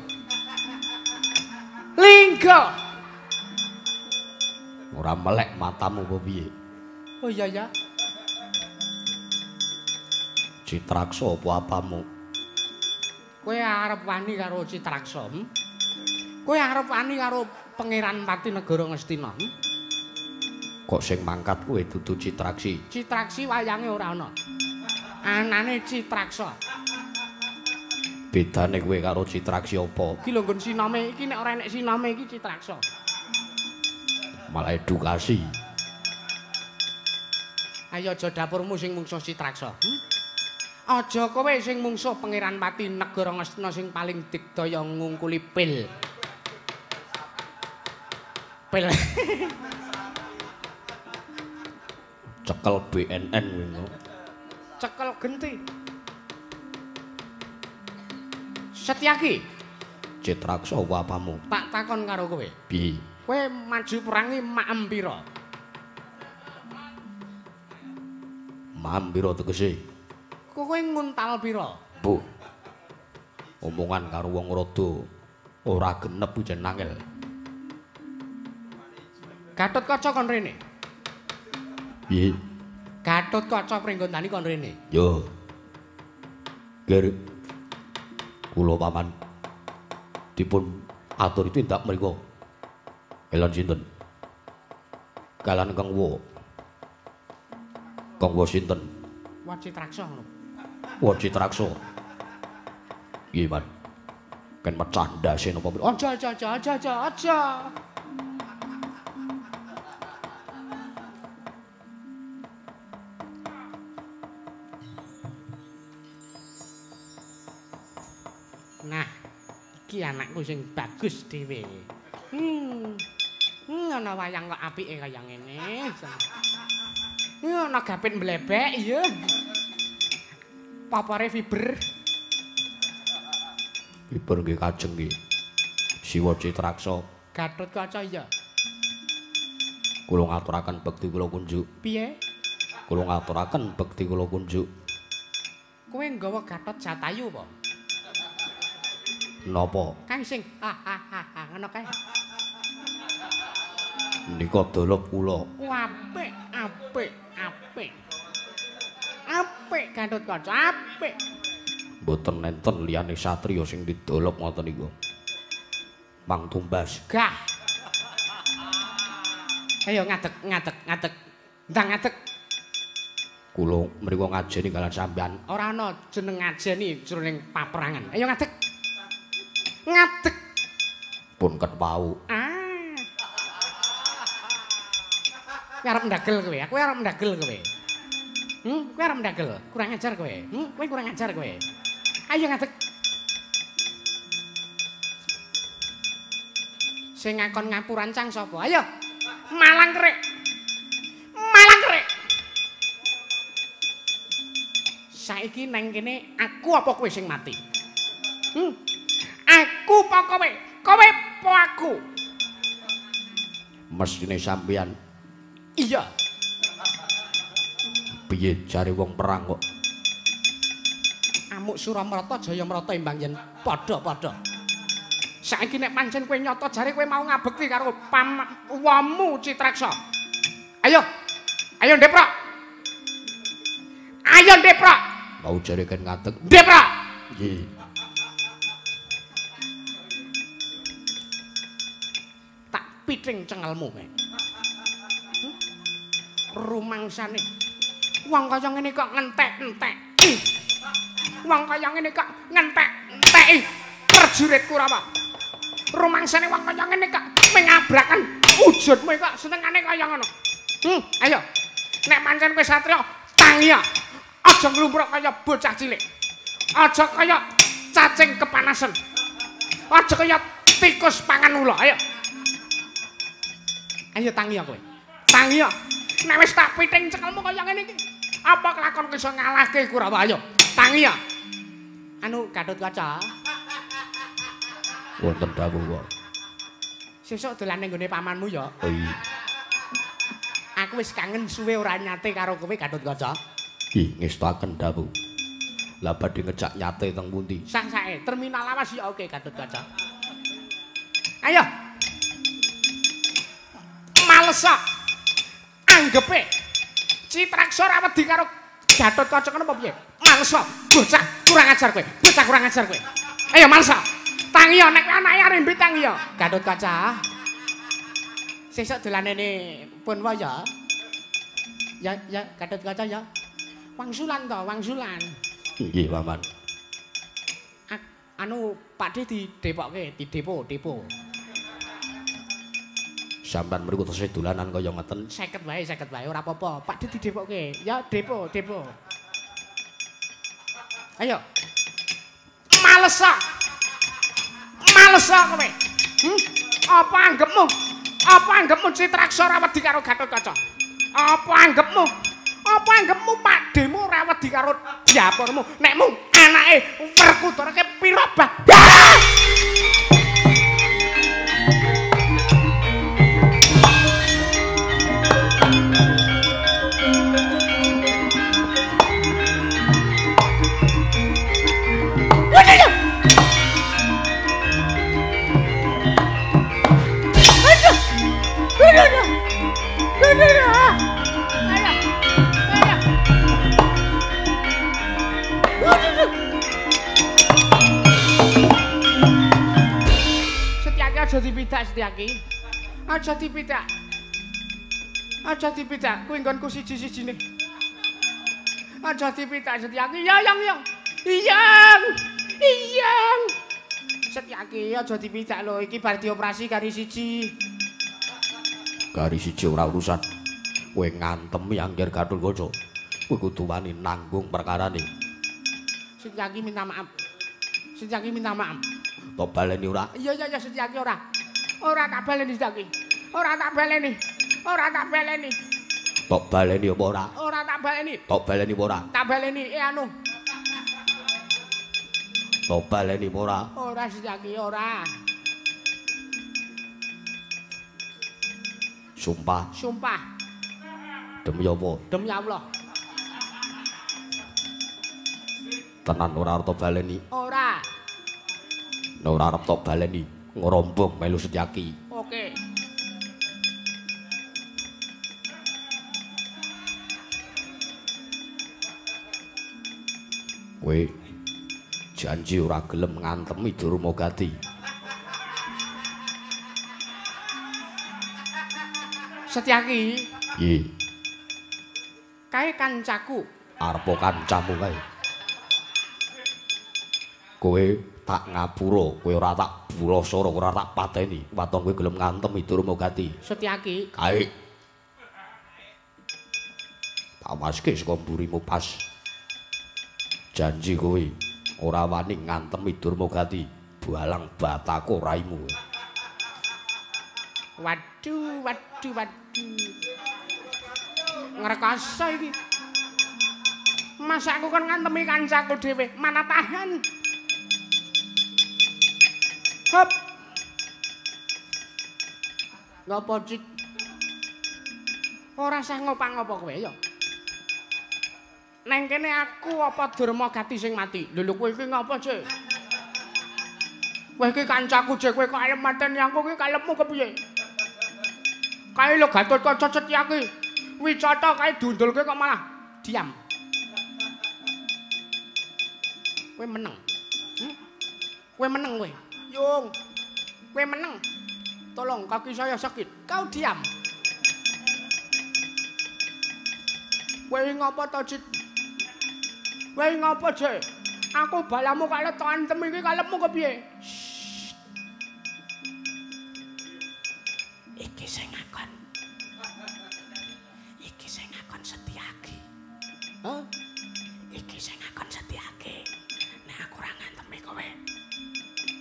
Linggo. Ora melek matamu apa piye? Oh iya ya. Citraksa apa apamu? Kowe arep wani karo Citraksa? Hmm? Kowe arep wani karo Pangeran Pati Negara Ngastina? Hmm? Kok sing mangkat kowe dudu Citraksi? Citraksi wayange ora ana. Anane Citraksa. Bedane kowe karo Citraksi apa? Iki lho nggon sinome iki nek ora enek sinome iki Citraksa. Malah edukasi. Ayo aja dapurmu sing mungsuh Citraksa. Hmm? Aja kowe sing mungsuh Pangeran Pati Negara Ngastina sing paling digdaya ngungkuli pil. Pil. Cekel BNN kowe engko. Cekel genti. Setyaki. Citraksa apa apamu? Tak takon karo kowe. Piye? Kowe maju perangi maem pira? Maem pira tegese? Kowe nguntal pira? Bu. Omongan karo wong rada ora genep jen angel. Gatotkaca kon rene. Piye? Gatotkaca Pringgondani kon rene. Yo. Ger. Kula paman dipun aturi tindak mriku. Elon sinten? Kalan Kang Wo. Kang Wo sinten? Wa Citraksa ngono. Wa Citraksa. Nggih, Pan. Ken mecah ndase napa? Aja aja aja aja aja aja. Nah, iki anakku sing bagus dhewe. Ana wayang kok apike kaya ngene. Ana gapit mblebek iya. Papare fiber. Fiber nggih kajeng nggih. Siwa Citraksa. Gatotkaca iya. Kula ngaturaken bekti kula kunjuk. Piye? Kula ngaturaken bekti kula kunjuk. Kowe nggawa Gatot Jatayu apa? Napa? Kang sing ha ha ha ngono kae. Nika dolop kula. Apik, apik, apik. Apik Gatotkaca, apik. Mboten enten liyane satriya sing didolop ngoten niku. Mang tumbas. Gah. Ayo ngadeg, ngadeg, ngadeg. Ndang ngadeg. Kula mriku ngajeni kalian sampean. Ora ana jeneng ngajeni jroning paperangan. Ayo ngadeg. Ngadeg. Pun ket wau. Ah. Kowe arep ndagel kowe, aku arep ndagel kowe. Kowe arep ndagel, kurang ajar kowe. Kowe kurang ajar kowe. Ayo ngadeg. Sing ngakon ngapurancang sapa? Ayo. Malang kerik. Malang kerik. Saiki nang kene aku apa kowe sing mati? Aku apa kowe? Kowe apa aku? Mestine sampean. Iya. Piye jare wong perang kok? Amuk Suramrata Jayamrata imbang yen padha-padha. Saiki nek pancen kowe nyata jare kowe mau ngabekti karo pamwamu Citraksa. Ayo. Ayo ndeprok. Ayo ndeprok. Mau jare ken ngadeg. Ndeprok. Nggih. Tak piting cengelmu kowe. Rumangsane wong kaya ngene kok ngentek-entek. Wong kaya ngene kok ngentek Mateki prajurit Kurawa. Rumangsane wong kaya ngene kok mengabrakan wujudmu kok senengane kaya ngono. Ayo. Nek pancen kowe satriya, tangi ya. Aja nglumpruk kaya bocah cilik. Aja kaya cacing kepanasan. Aja kaya tikus pangan ula. Ayo. Ayo tangi ya kowe. Tangi ya. Nek wis tak piting cekelmu kaya ngene iki, apa kelakon iso ngalahke Kurawa? Ayo, tangi ya. Anu Gatotkaca. Wonten dawuh kok. Sesuk dolan ning nggone pamanmu ya. Oh iya. Aku wis kangen suwe ora nyate karo kowe Gatotkaca. Ih, ngestakaken dawuh. Lah badhe ngejak nyate teng pundi? Sang-sae terminal lawas ya oke Gatotkaca. Ayo. Males kok. Anggepe Citraksa ora wedi karo Gatotkaca ngono apa piye? Males kok, bocah kurang ajar kowe. Bocah kurang ajar kowe. Ayo males kok. Tangi ya nek anake Arimbi tangi ya. Gatotkaca. Sesuk dolanene Punwa ya. Ya ya Gatotkaca ya. Wangsulan to, wangsulan. Nggih, Paman. Anu Pakde didepokke, didepo, depo. Sampeyan mriku tesih dolanan kaya ngeten. 50 wae, 50 wae ora apa-apa. Pakde didepokke. Ya, depo, depo. Ayo. Males kok. Males kok kowe. Apa anggepmu? Apa anggepmu Citraksa ora wedi karo Gatotkaca? Apa anggepmu? Apa anggepmu pakdemu ora wedi karo dapurmu? Nek mung anake Werkudara ke pira bah? Setyaki aja dipidak Setyaki. Aja dipidak. Aja dipidak kuwi nggonku siji-sijine. Aja dipidak Setyaki. Ya yang yang. Iyang. Iyang. Setyaki aja dipidak lho, iki bar dioperasi kari siji. Kari siji ora urusan. Kowe ngantemi Angger Gatotkaca. Kowe kudu wani nanggung perkarane. Setyaki minta maaf. Setyaki minta maaf. Tok baleni ora? Iya iya iya Setyaki ora. Ora tak baleni Setyaki. Ora tak baleni. Ora tak baleni. Tok baleni apa ora? Ora tak baleni. Tok baleni apa ora? Tak baleni anu. Tok baleni apa ora? Ora Setyaki ora. Sumpah. Sumpah. Demi apa? Demi Allah. Tenan ora arep tok baleni? Ora. Nek ora arep tok baleni, ngrombong melu Setyaki. Oke. Kowe janji ora gelem ngantemi Durmagati. Setyaki. Piye? Kae kancaku. Arepa kancamu kae. Kowe tak ngapura, kowe ora tak bulasara, ora tak pateni. Waton kowe gelem ngantemi Durmagati. Setyaki. Kae. Tak waske saka mburimu pas. Janji kowe ora wani ngantemi Durmagati, balang batako raimu. Waduh, waduh, waduh. Ngrekasa iki. Masa aku kon ngantemi kancaku dhewe, mana tahan. Hop. Ngopo, Cik? Ora sah ngopa-ngopo kowe ya. Neng kene aku apa Durmagati sing mati? Lho lho kowe iki ngopo, Cik? Kowe iki kancaku, Cik, kowe kok arep mateni aku iki kalepmu kepiye? Kae lho Gatotkaca Setyaki. Wicata kae dundulke kok malah diam. Kowe meneng. Kowe meneng kowe. Yung. Kowe meneng. Tolong kaki saya sakit. Kau diam. Kowe ngopo to, Cik? Kowe ngopo, Cik? Aku balamu kok letok antem iki kalepmu kepiye? Iki sing ngakon. Iki sing ngakon Setyaki. Hah? Iki sing ngakon Setyaki. Nek aku ora ngantemi kowe,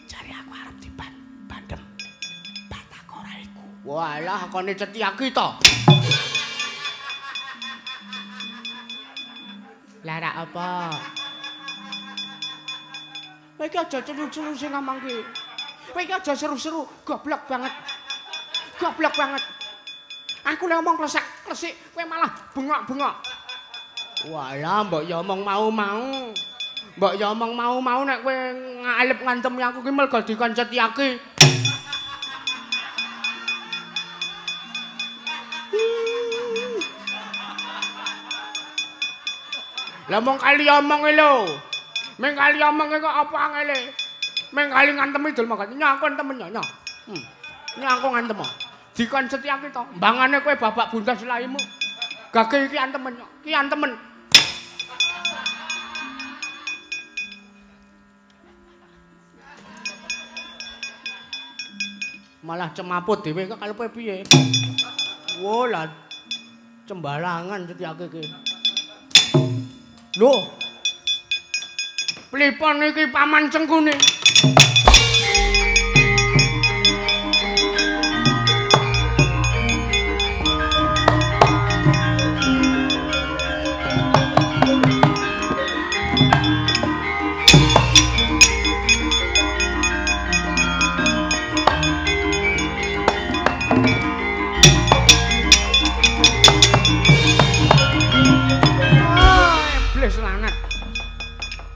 jare aku arep diban bandem. Batakora iku. Walah kone Setyaki to. Lara apa? Kowe iki aja seru-seru sing ngomong ki. Kowe iki aja seru-seru, goblok banget. Goblok banget. Aku lek ngomong klesak-klesik, kowe malah bengok-bengok. Walah, mbok ya omong mau-mau. Mbok ya omong mau-mau nek kowe ngalep ngantemi aku ki mergo dikon Setyaki. Lah mong kali omong e lho. Meng kali omong kok apa angele? Meng kali ngantemi dul mangkat. Nyakon temen nyonya. Nyako ngantem. Dikon Setyaki to. Mbangane kowe babak buntas laimu. Gage iki antemen. Ki antemen. Malah cemaput dhewe kok karepe piye? Wo lah cembalangan Setyaki iki. Lho. Pripun iki Paman Cengkuni?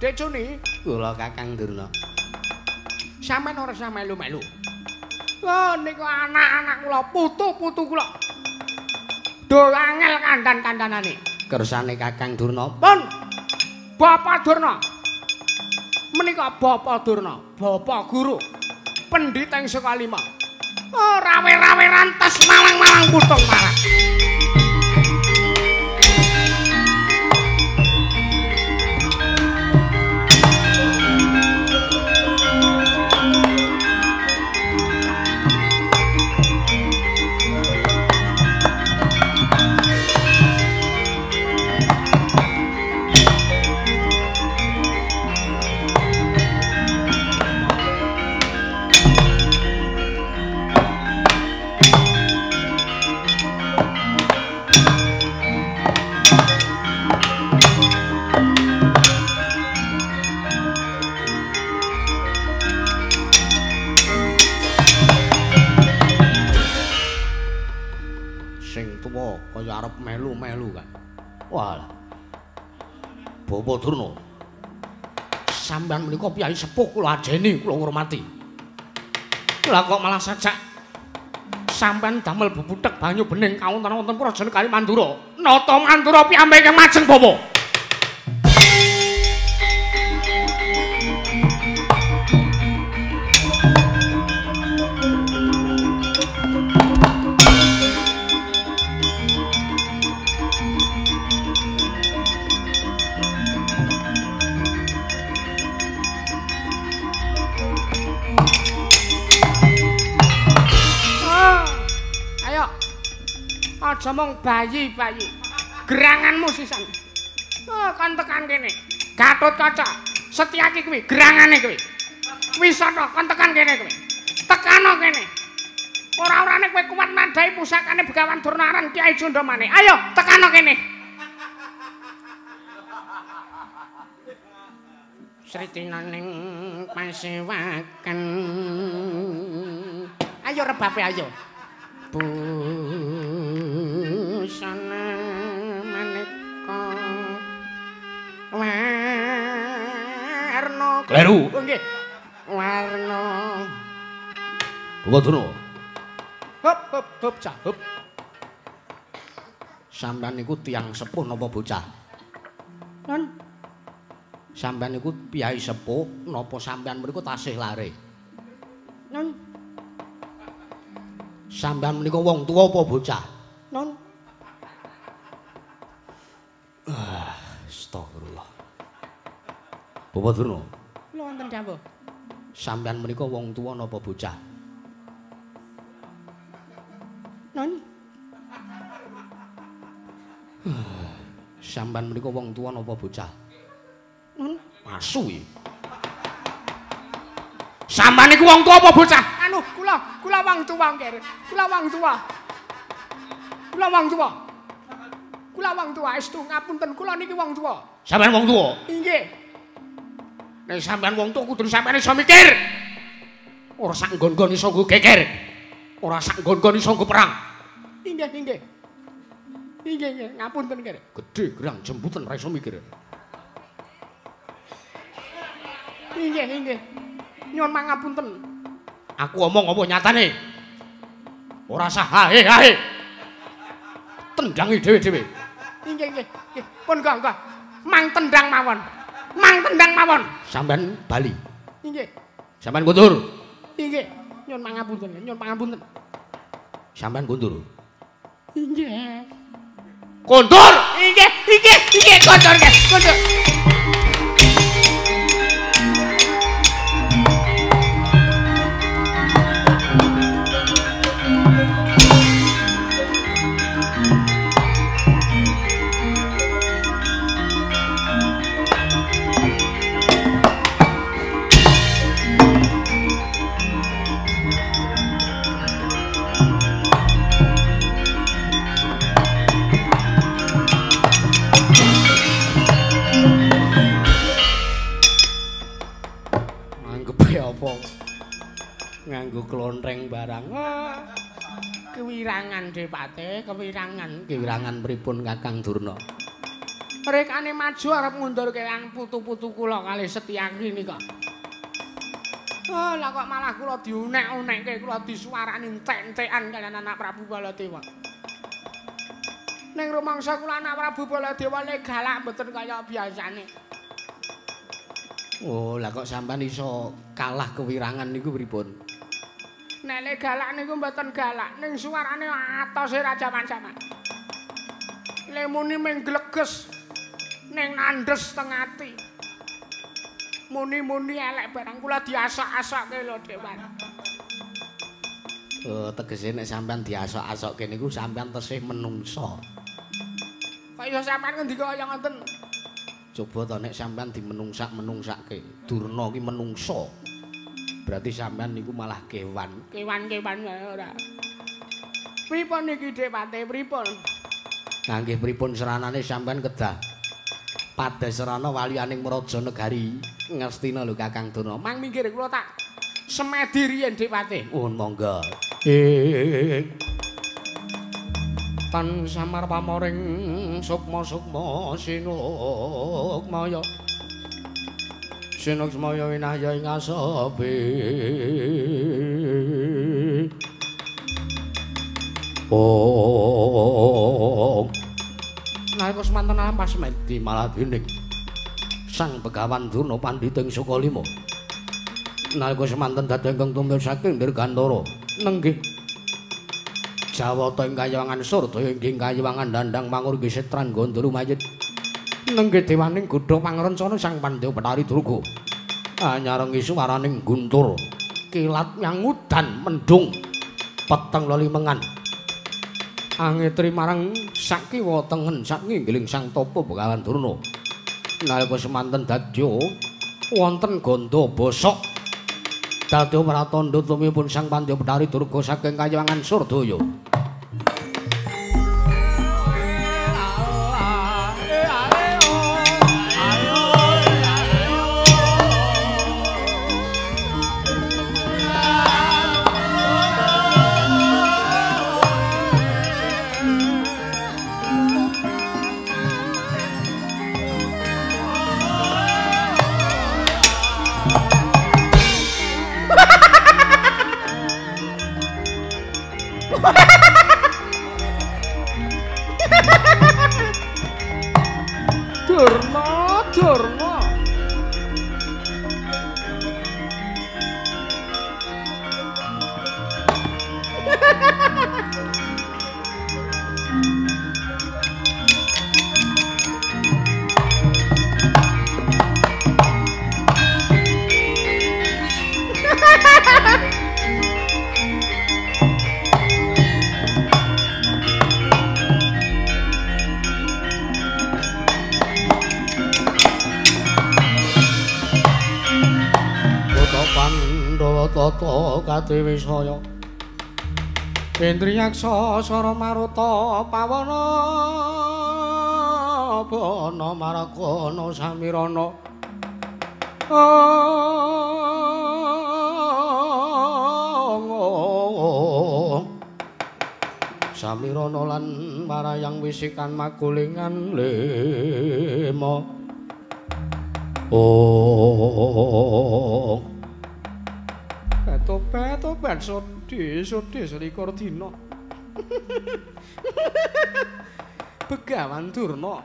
Dek Cuni, kula Kakang Durna. Sampeyan ora usah melu-melu. Oh niku anak-anak kula, putu-putu kula. Do angel kandan-kandanane. Kersane Kakang Durna. Pun. Bapak Durna. Menika Bapak Durna, Bapak Guru. Pendhita ing Sukalima. Oh rawe-rawe rantes malang-malang putung marah. Kaya arep melu-melu kan. Walah. Bapak Durna. Sampeyan menika piyai sepuh kula ajeni, kula ngurmati. Lah kok malah sajak sampeyan damel bebudhek banyu bening kawonten-wonten Praja Negari Mandura. Nata Mandura piyambak ingkang majeng Bapak. Aja mung bayi-bayi. Geranganmu sisan. Oh, kon tekan kene. Gatotkaca, Setyaki kuwi gerangane kuwi. Wisata kon tekan kene kuwi. Tekano kene. Ora-orane kowe kuat nadhahi pusakane Begawan Durna aran Kyai Cundamane. Ayo tekano kene. Sritinaning pasewaken. Ayo rebape ayo. Busana maneka warna kleru. Nggih. Warna. Bapak Durna. Hop hop hop cah hop. Sampeyan niku tiyang sepuh napa bocah? Non. Sampeyan niku piyai sepuh napa sampeyan mriku tasih lare? Non. Sampeyan menika wong tuwa apa bocah? Non. Astagfirullah. Bapak Bapak Durna. Kula wonten dawuh. Sampeyan menika wong tuwa napa bocah? Non. Sampeyan menika wong tuwa napa bocah? Non. Asu iki. Sampeyan niku wong tuwa apa bocah? Anu, kula wong tuwa nggih. Kula wong tuwa. Kula wong tuwa. Kula wong tuwa estu ngapunten kula niki wong tuwa. Sampeyan wong tuwa? Inggih. Nek sampeyan wong tuwa kudu sampeyan iso mikir. Ora sak nggon-nggon iso nggo geger. Ora sak nggon-nggon iso nggo perang. Inggih, inggih. Inggih, inggih, ngapunten nggih. Gedhe gerang jembutan ora iso mikir. Inggih, inggih. Nyuwun mangapunten. Aku omong apa nyatane? Ora sah hae-hae. Tendangi dhewe-dhewe. Inggih, inggih. Nggih, pun enggak, enggak. Mang tendang mawon. Mang tendang mawon. Sampeyan bali. Inggih. Sampeyan kundur. Inggih. Nyuwun pangapunten, nyuwun pangapunten. Sampeyan kundur. Inggih. Kundur. Inggih, inggih, inggih, kundur nggih, kundur. Nganggo klontreng barang. Kewirangan Depate, kewirangan. Kewirangan pripun Kakang Durna? Rekane maju arep ngundurke putu-putu kula kalih Setyaki nika. Oh, lah kok malah kula diunek-unekke, kula disuwarani entek-entekan kaliyan anak Prabu Baladewa. Ning rumangsa kula anak Prabu Baladewa le galak mboten kaya biasane. Oh, lah kok sampean iso kalah kewirangan niku pripun? Nek le galak niku mboten galak, ning suarane atose ra jaman-jaman. Le muni ming gleges ning nandes teng ati. Muni-muni elek barang kula diasok-asokke lho, Dewan. Oh, tegese nek sampean diasok-asokke niku sampean tesih menungso. Kok iso sampean ngendika kaya ngoten? Coba to nek sampean dimenungsak-menungsake, Durna ki menungso. Berarti sampean niku malah kewan. Kewan-kewan ora. Pripun niki Depate, pripun? Nah nggih pripun seranane sampean kedah padha serana waliyaning Mraja Negari Ngastina lho Kakang Durna. Mang minggir kula tak semedi riyin Depate. Nuwun monggo. Tan samar pamoring sukma-sukma sinukmaya. Sinuksmaya winahya ing asepi. Oh. Nalika semanten alam pasmedi malah dening Sang Begawan Durna pandhita ing Sukalima. Nalika semanten dadi ingkang tumrap saking Dirgantara nenggih Jawata ing kayiwangan Surdaya inggih kayiwangan dandang mangur nggih setran gandha lumayit. Nenggih dewaning godha pangrencana Sang Pandhawa Bathari Durga. Anyarengi suwaraning guntur, kilat nyangudan mendung peteng lelimengan. Angetri marang sakiwa tengen saknginggiling Sang Tapa Begawan Durna. Nalika semanten dadya wonten gandha bosok. Dadya pratandha tumipun Sang Pandhawa Bathari Durga saking kayiwangan Surdaya. Durna, Durna. Pati Wisaya. Indriyaksa Sara Maruta Pawana Bana Maragana Samirana. Samirana lan marayang wisikan magulingan lima. Oh. Tobat sodhe sodhe selikur dina. Begawan Durna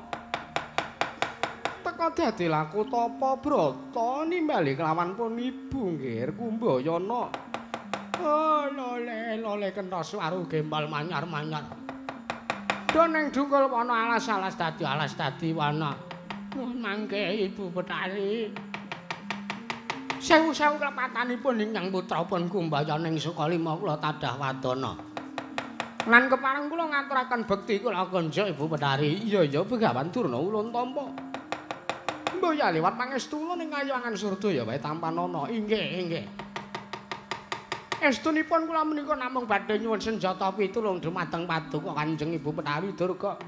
teka dadi laku tapa brata nimbali kelawan pun ibu nggir Kumbayana. Oh lole lole kenthos waru gembal manyar-manyar. Do ning dungkul wana alas-alas dadi alas dadi wana. Mangke ibu Betari. Sewu-sewu klepatanipun ingkang putra pun Kumbayana ing Sukalima kula tadah wadana. Lan kepareng kula ngaturaken bekti kula konjuk Ibu Betari. Iya iya Begawan Durna ulun tampa. Mboya liwat pangestu kula ning kayangan Surdaya wae tampanana. Inggih inggih. Estunipun kula menika namung badhe nyuwun senjata pitulung dumateng paduka Kanjeng Ibu Betari Durga.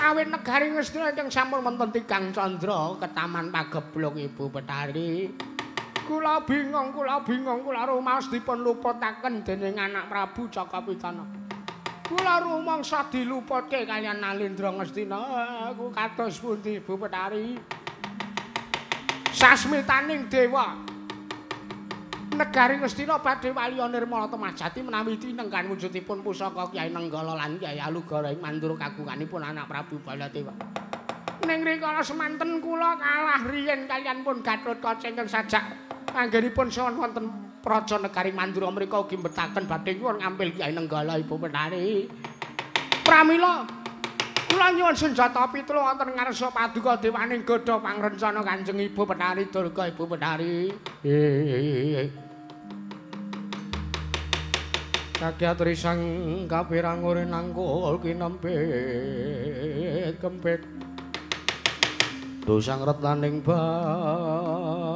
Awit negari Ngastina ingkang sampun wonten Tikang Candra ketaman pageblung Ibu Betari. Kula bingung, kula bingung, kula rumaos dipun luputaken dening anak Prabu Cakapitana. Kula rumangsa diluputke kaliyan Nalendra Ngastina. Aku kados pundi Ibu Betari? Sasmitaning dewa. Negari Ngastina badhe waliya nirmala temajati menawi tinenggan wujudipun pusaka Kyai Nenggala lan Kyai Alugara ing Mandura kagunganipun anak Prabu Baladewa. Ning rikala semanten kula kalah riyen kaliyan pun Gatotkaca ingkang sajak anggenipun sowan wonten praja negari Mandura mriku ugi mbetaken badhe nyuwun ngampil Kyai Nenggala Ibu Betari. Pramila kula nyuwun senjata pitulung wonten ngarsa paduka dewaning godha pangrencana Kanjeng Ibu Betari Durga Ibu Betari. Kakyatri sang kapirang ure nangkul kinempit kempit dosang retlaning bawana.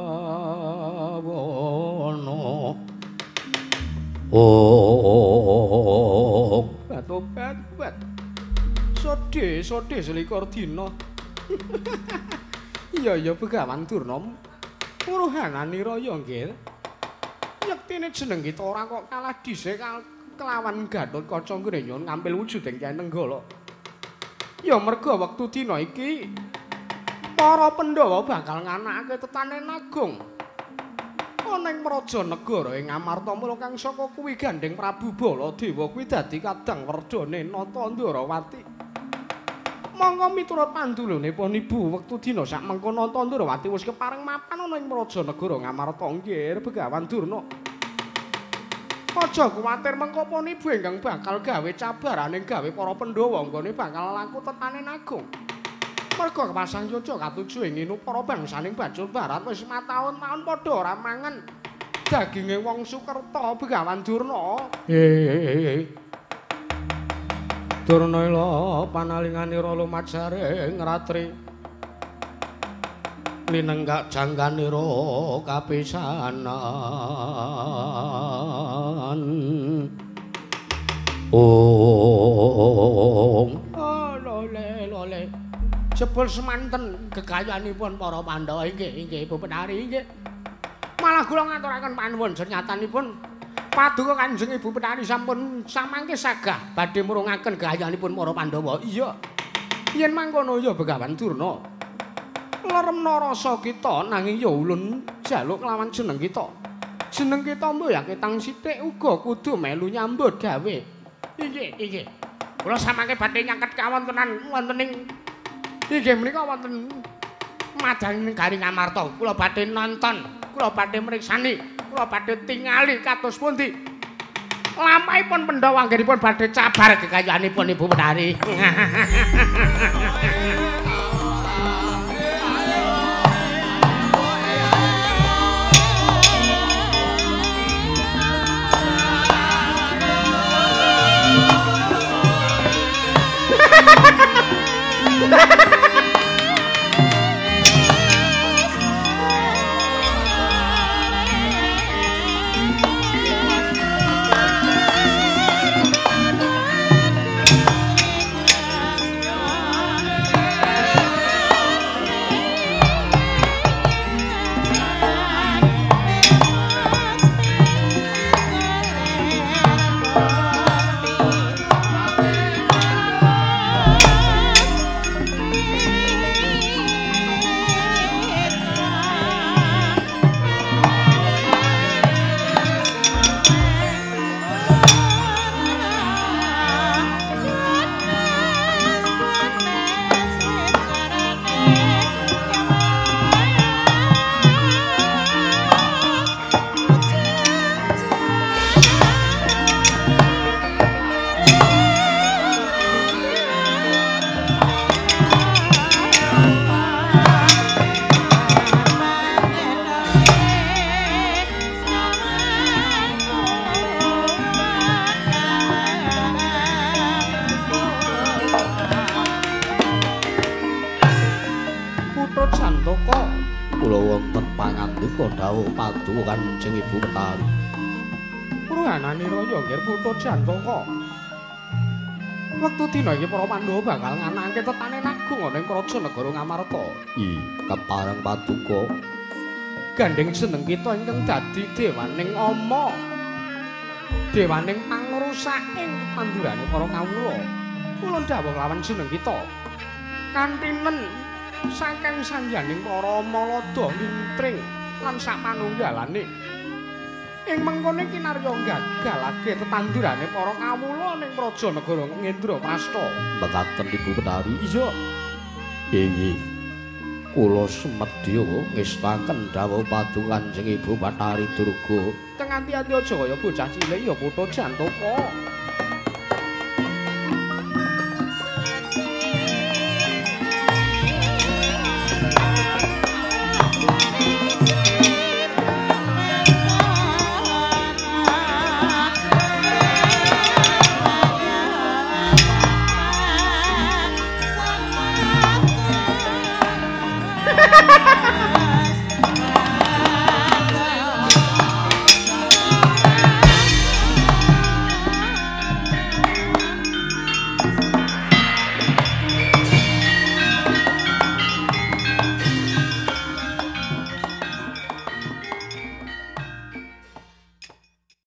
Oh batobat bat sodhe sodhe selikur dina. Iya iya Begawan Durna muruhananira ya nggih. Yektine jeneng kita ora kok kalah dhisik kelawan Gatotkaca nggone nyuwun ngampil wujuding Kyai Nenggala. Ya merga wektu dina iki para Pandhawa bakal nganakake tetanen agung. Ana ing praja negara ing Amarta mula kang saka kuwi gandeng Prabu Baladewa kuwi dadi kadang werdane Nata Ndrawati. Monggo miturut pandulune pun ibu wektu dina sak mengko Nata Ndrawati wis kepareng mapan ana ing praja negara Ngamarta nggih Begawan Durna. Aja kuwatir mengko pun ibu ingkang bakal gawe cabaraning gawe para Pandhawa nggone bakal laku tetanen agung. Merga kepasang yoca katuju ing nginu para bangsaning Bajul Barat wis mataun-taun padha ora mangan daginge wong Sukerta Begawan Durna. Durna ila panalinganira lumajaring ratri linenggak jangganira kapisanan. Ong lole lole jebul semanten gegayanipun para Pandhawa. Inggih inggih Ibu Betari inggih. Malah kula ngaturaken panuwun senyatanipun paduka Kanjeng Ibu Betari sampun samangke sagah badhe murungaken gayanipun para Pandhawa. Iya. Yen mangkono ya Begawan Durna. Leremna rasa kita nanging ya ulun jaluk kelawan jeneng kita. Jeneng kita mboyake tang sithik uga kudu melu nyambut gawe. Inggih, inggih. Kula samangke badhe nyaket kawontenan wonten ing inggih menika wonten madang negari Ngamarta. Kula badhe nonton, kula badhe mriksani, kula badhe tingali kados pundi lampahipun Pandhawa anggenipun badhe cabar gegayanipun Ibu Betari. Sangandika dawuh Paduka Kanjeng Ibu Betari. Purwanane raya nggih Putu Jantaka. Wektu dina iki para Pandhawa bakal nganakake tetane nagung ana ing praja negara Ngamarta. I, kepareng Paduka. Gandeng jeneng kita ingkang dadi dewaning ama. Dewaning pangrusaking tetandurane para kawula. Kula dhawuh lawan jeneng kita. Kantinen saking sangyaning para Malada lintring lan sapanunggalane. Ing mengkone kinarya gagalake tetandurane para kawula ning praja negara Ngendraprasta. Mekaten Ibu Betari. Iya. Inggih. Kula semedya ngestaken dawuh Paduka Kanjeng Ibu Bathari Durga. Kang ati-ati aja kaya bocah cilik ya Putu Jantaka.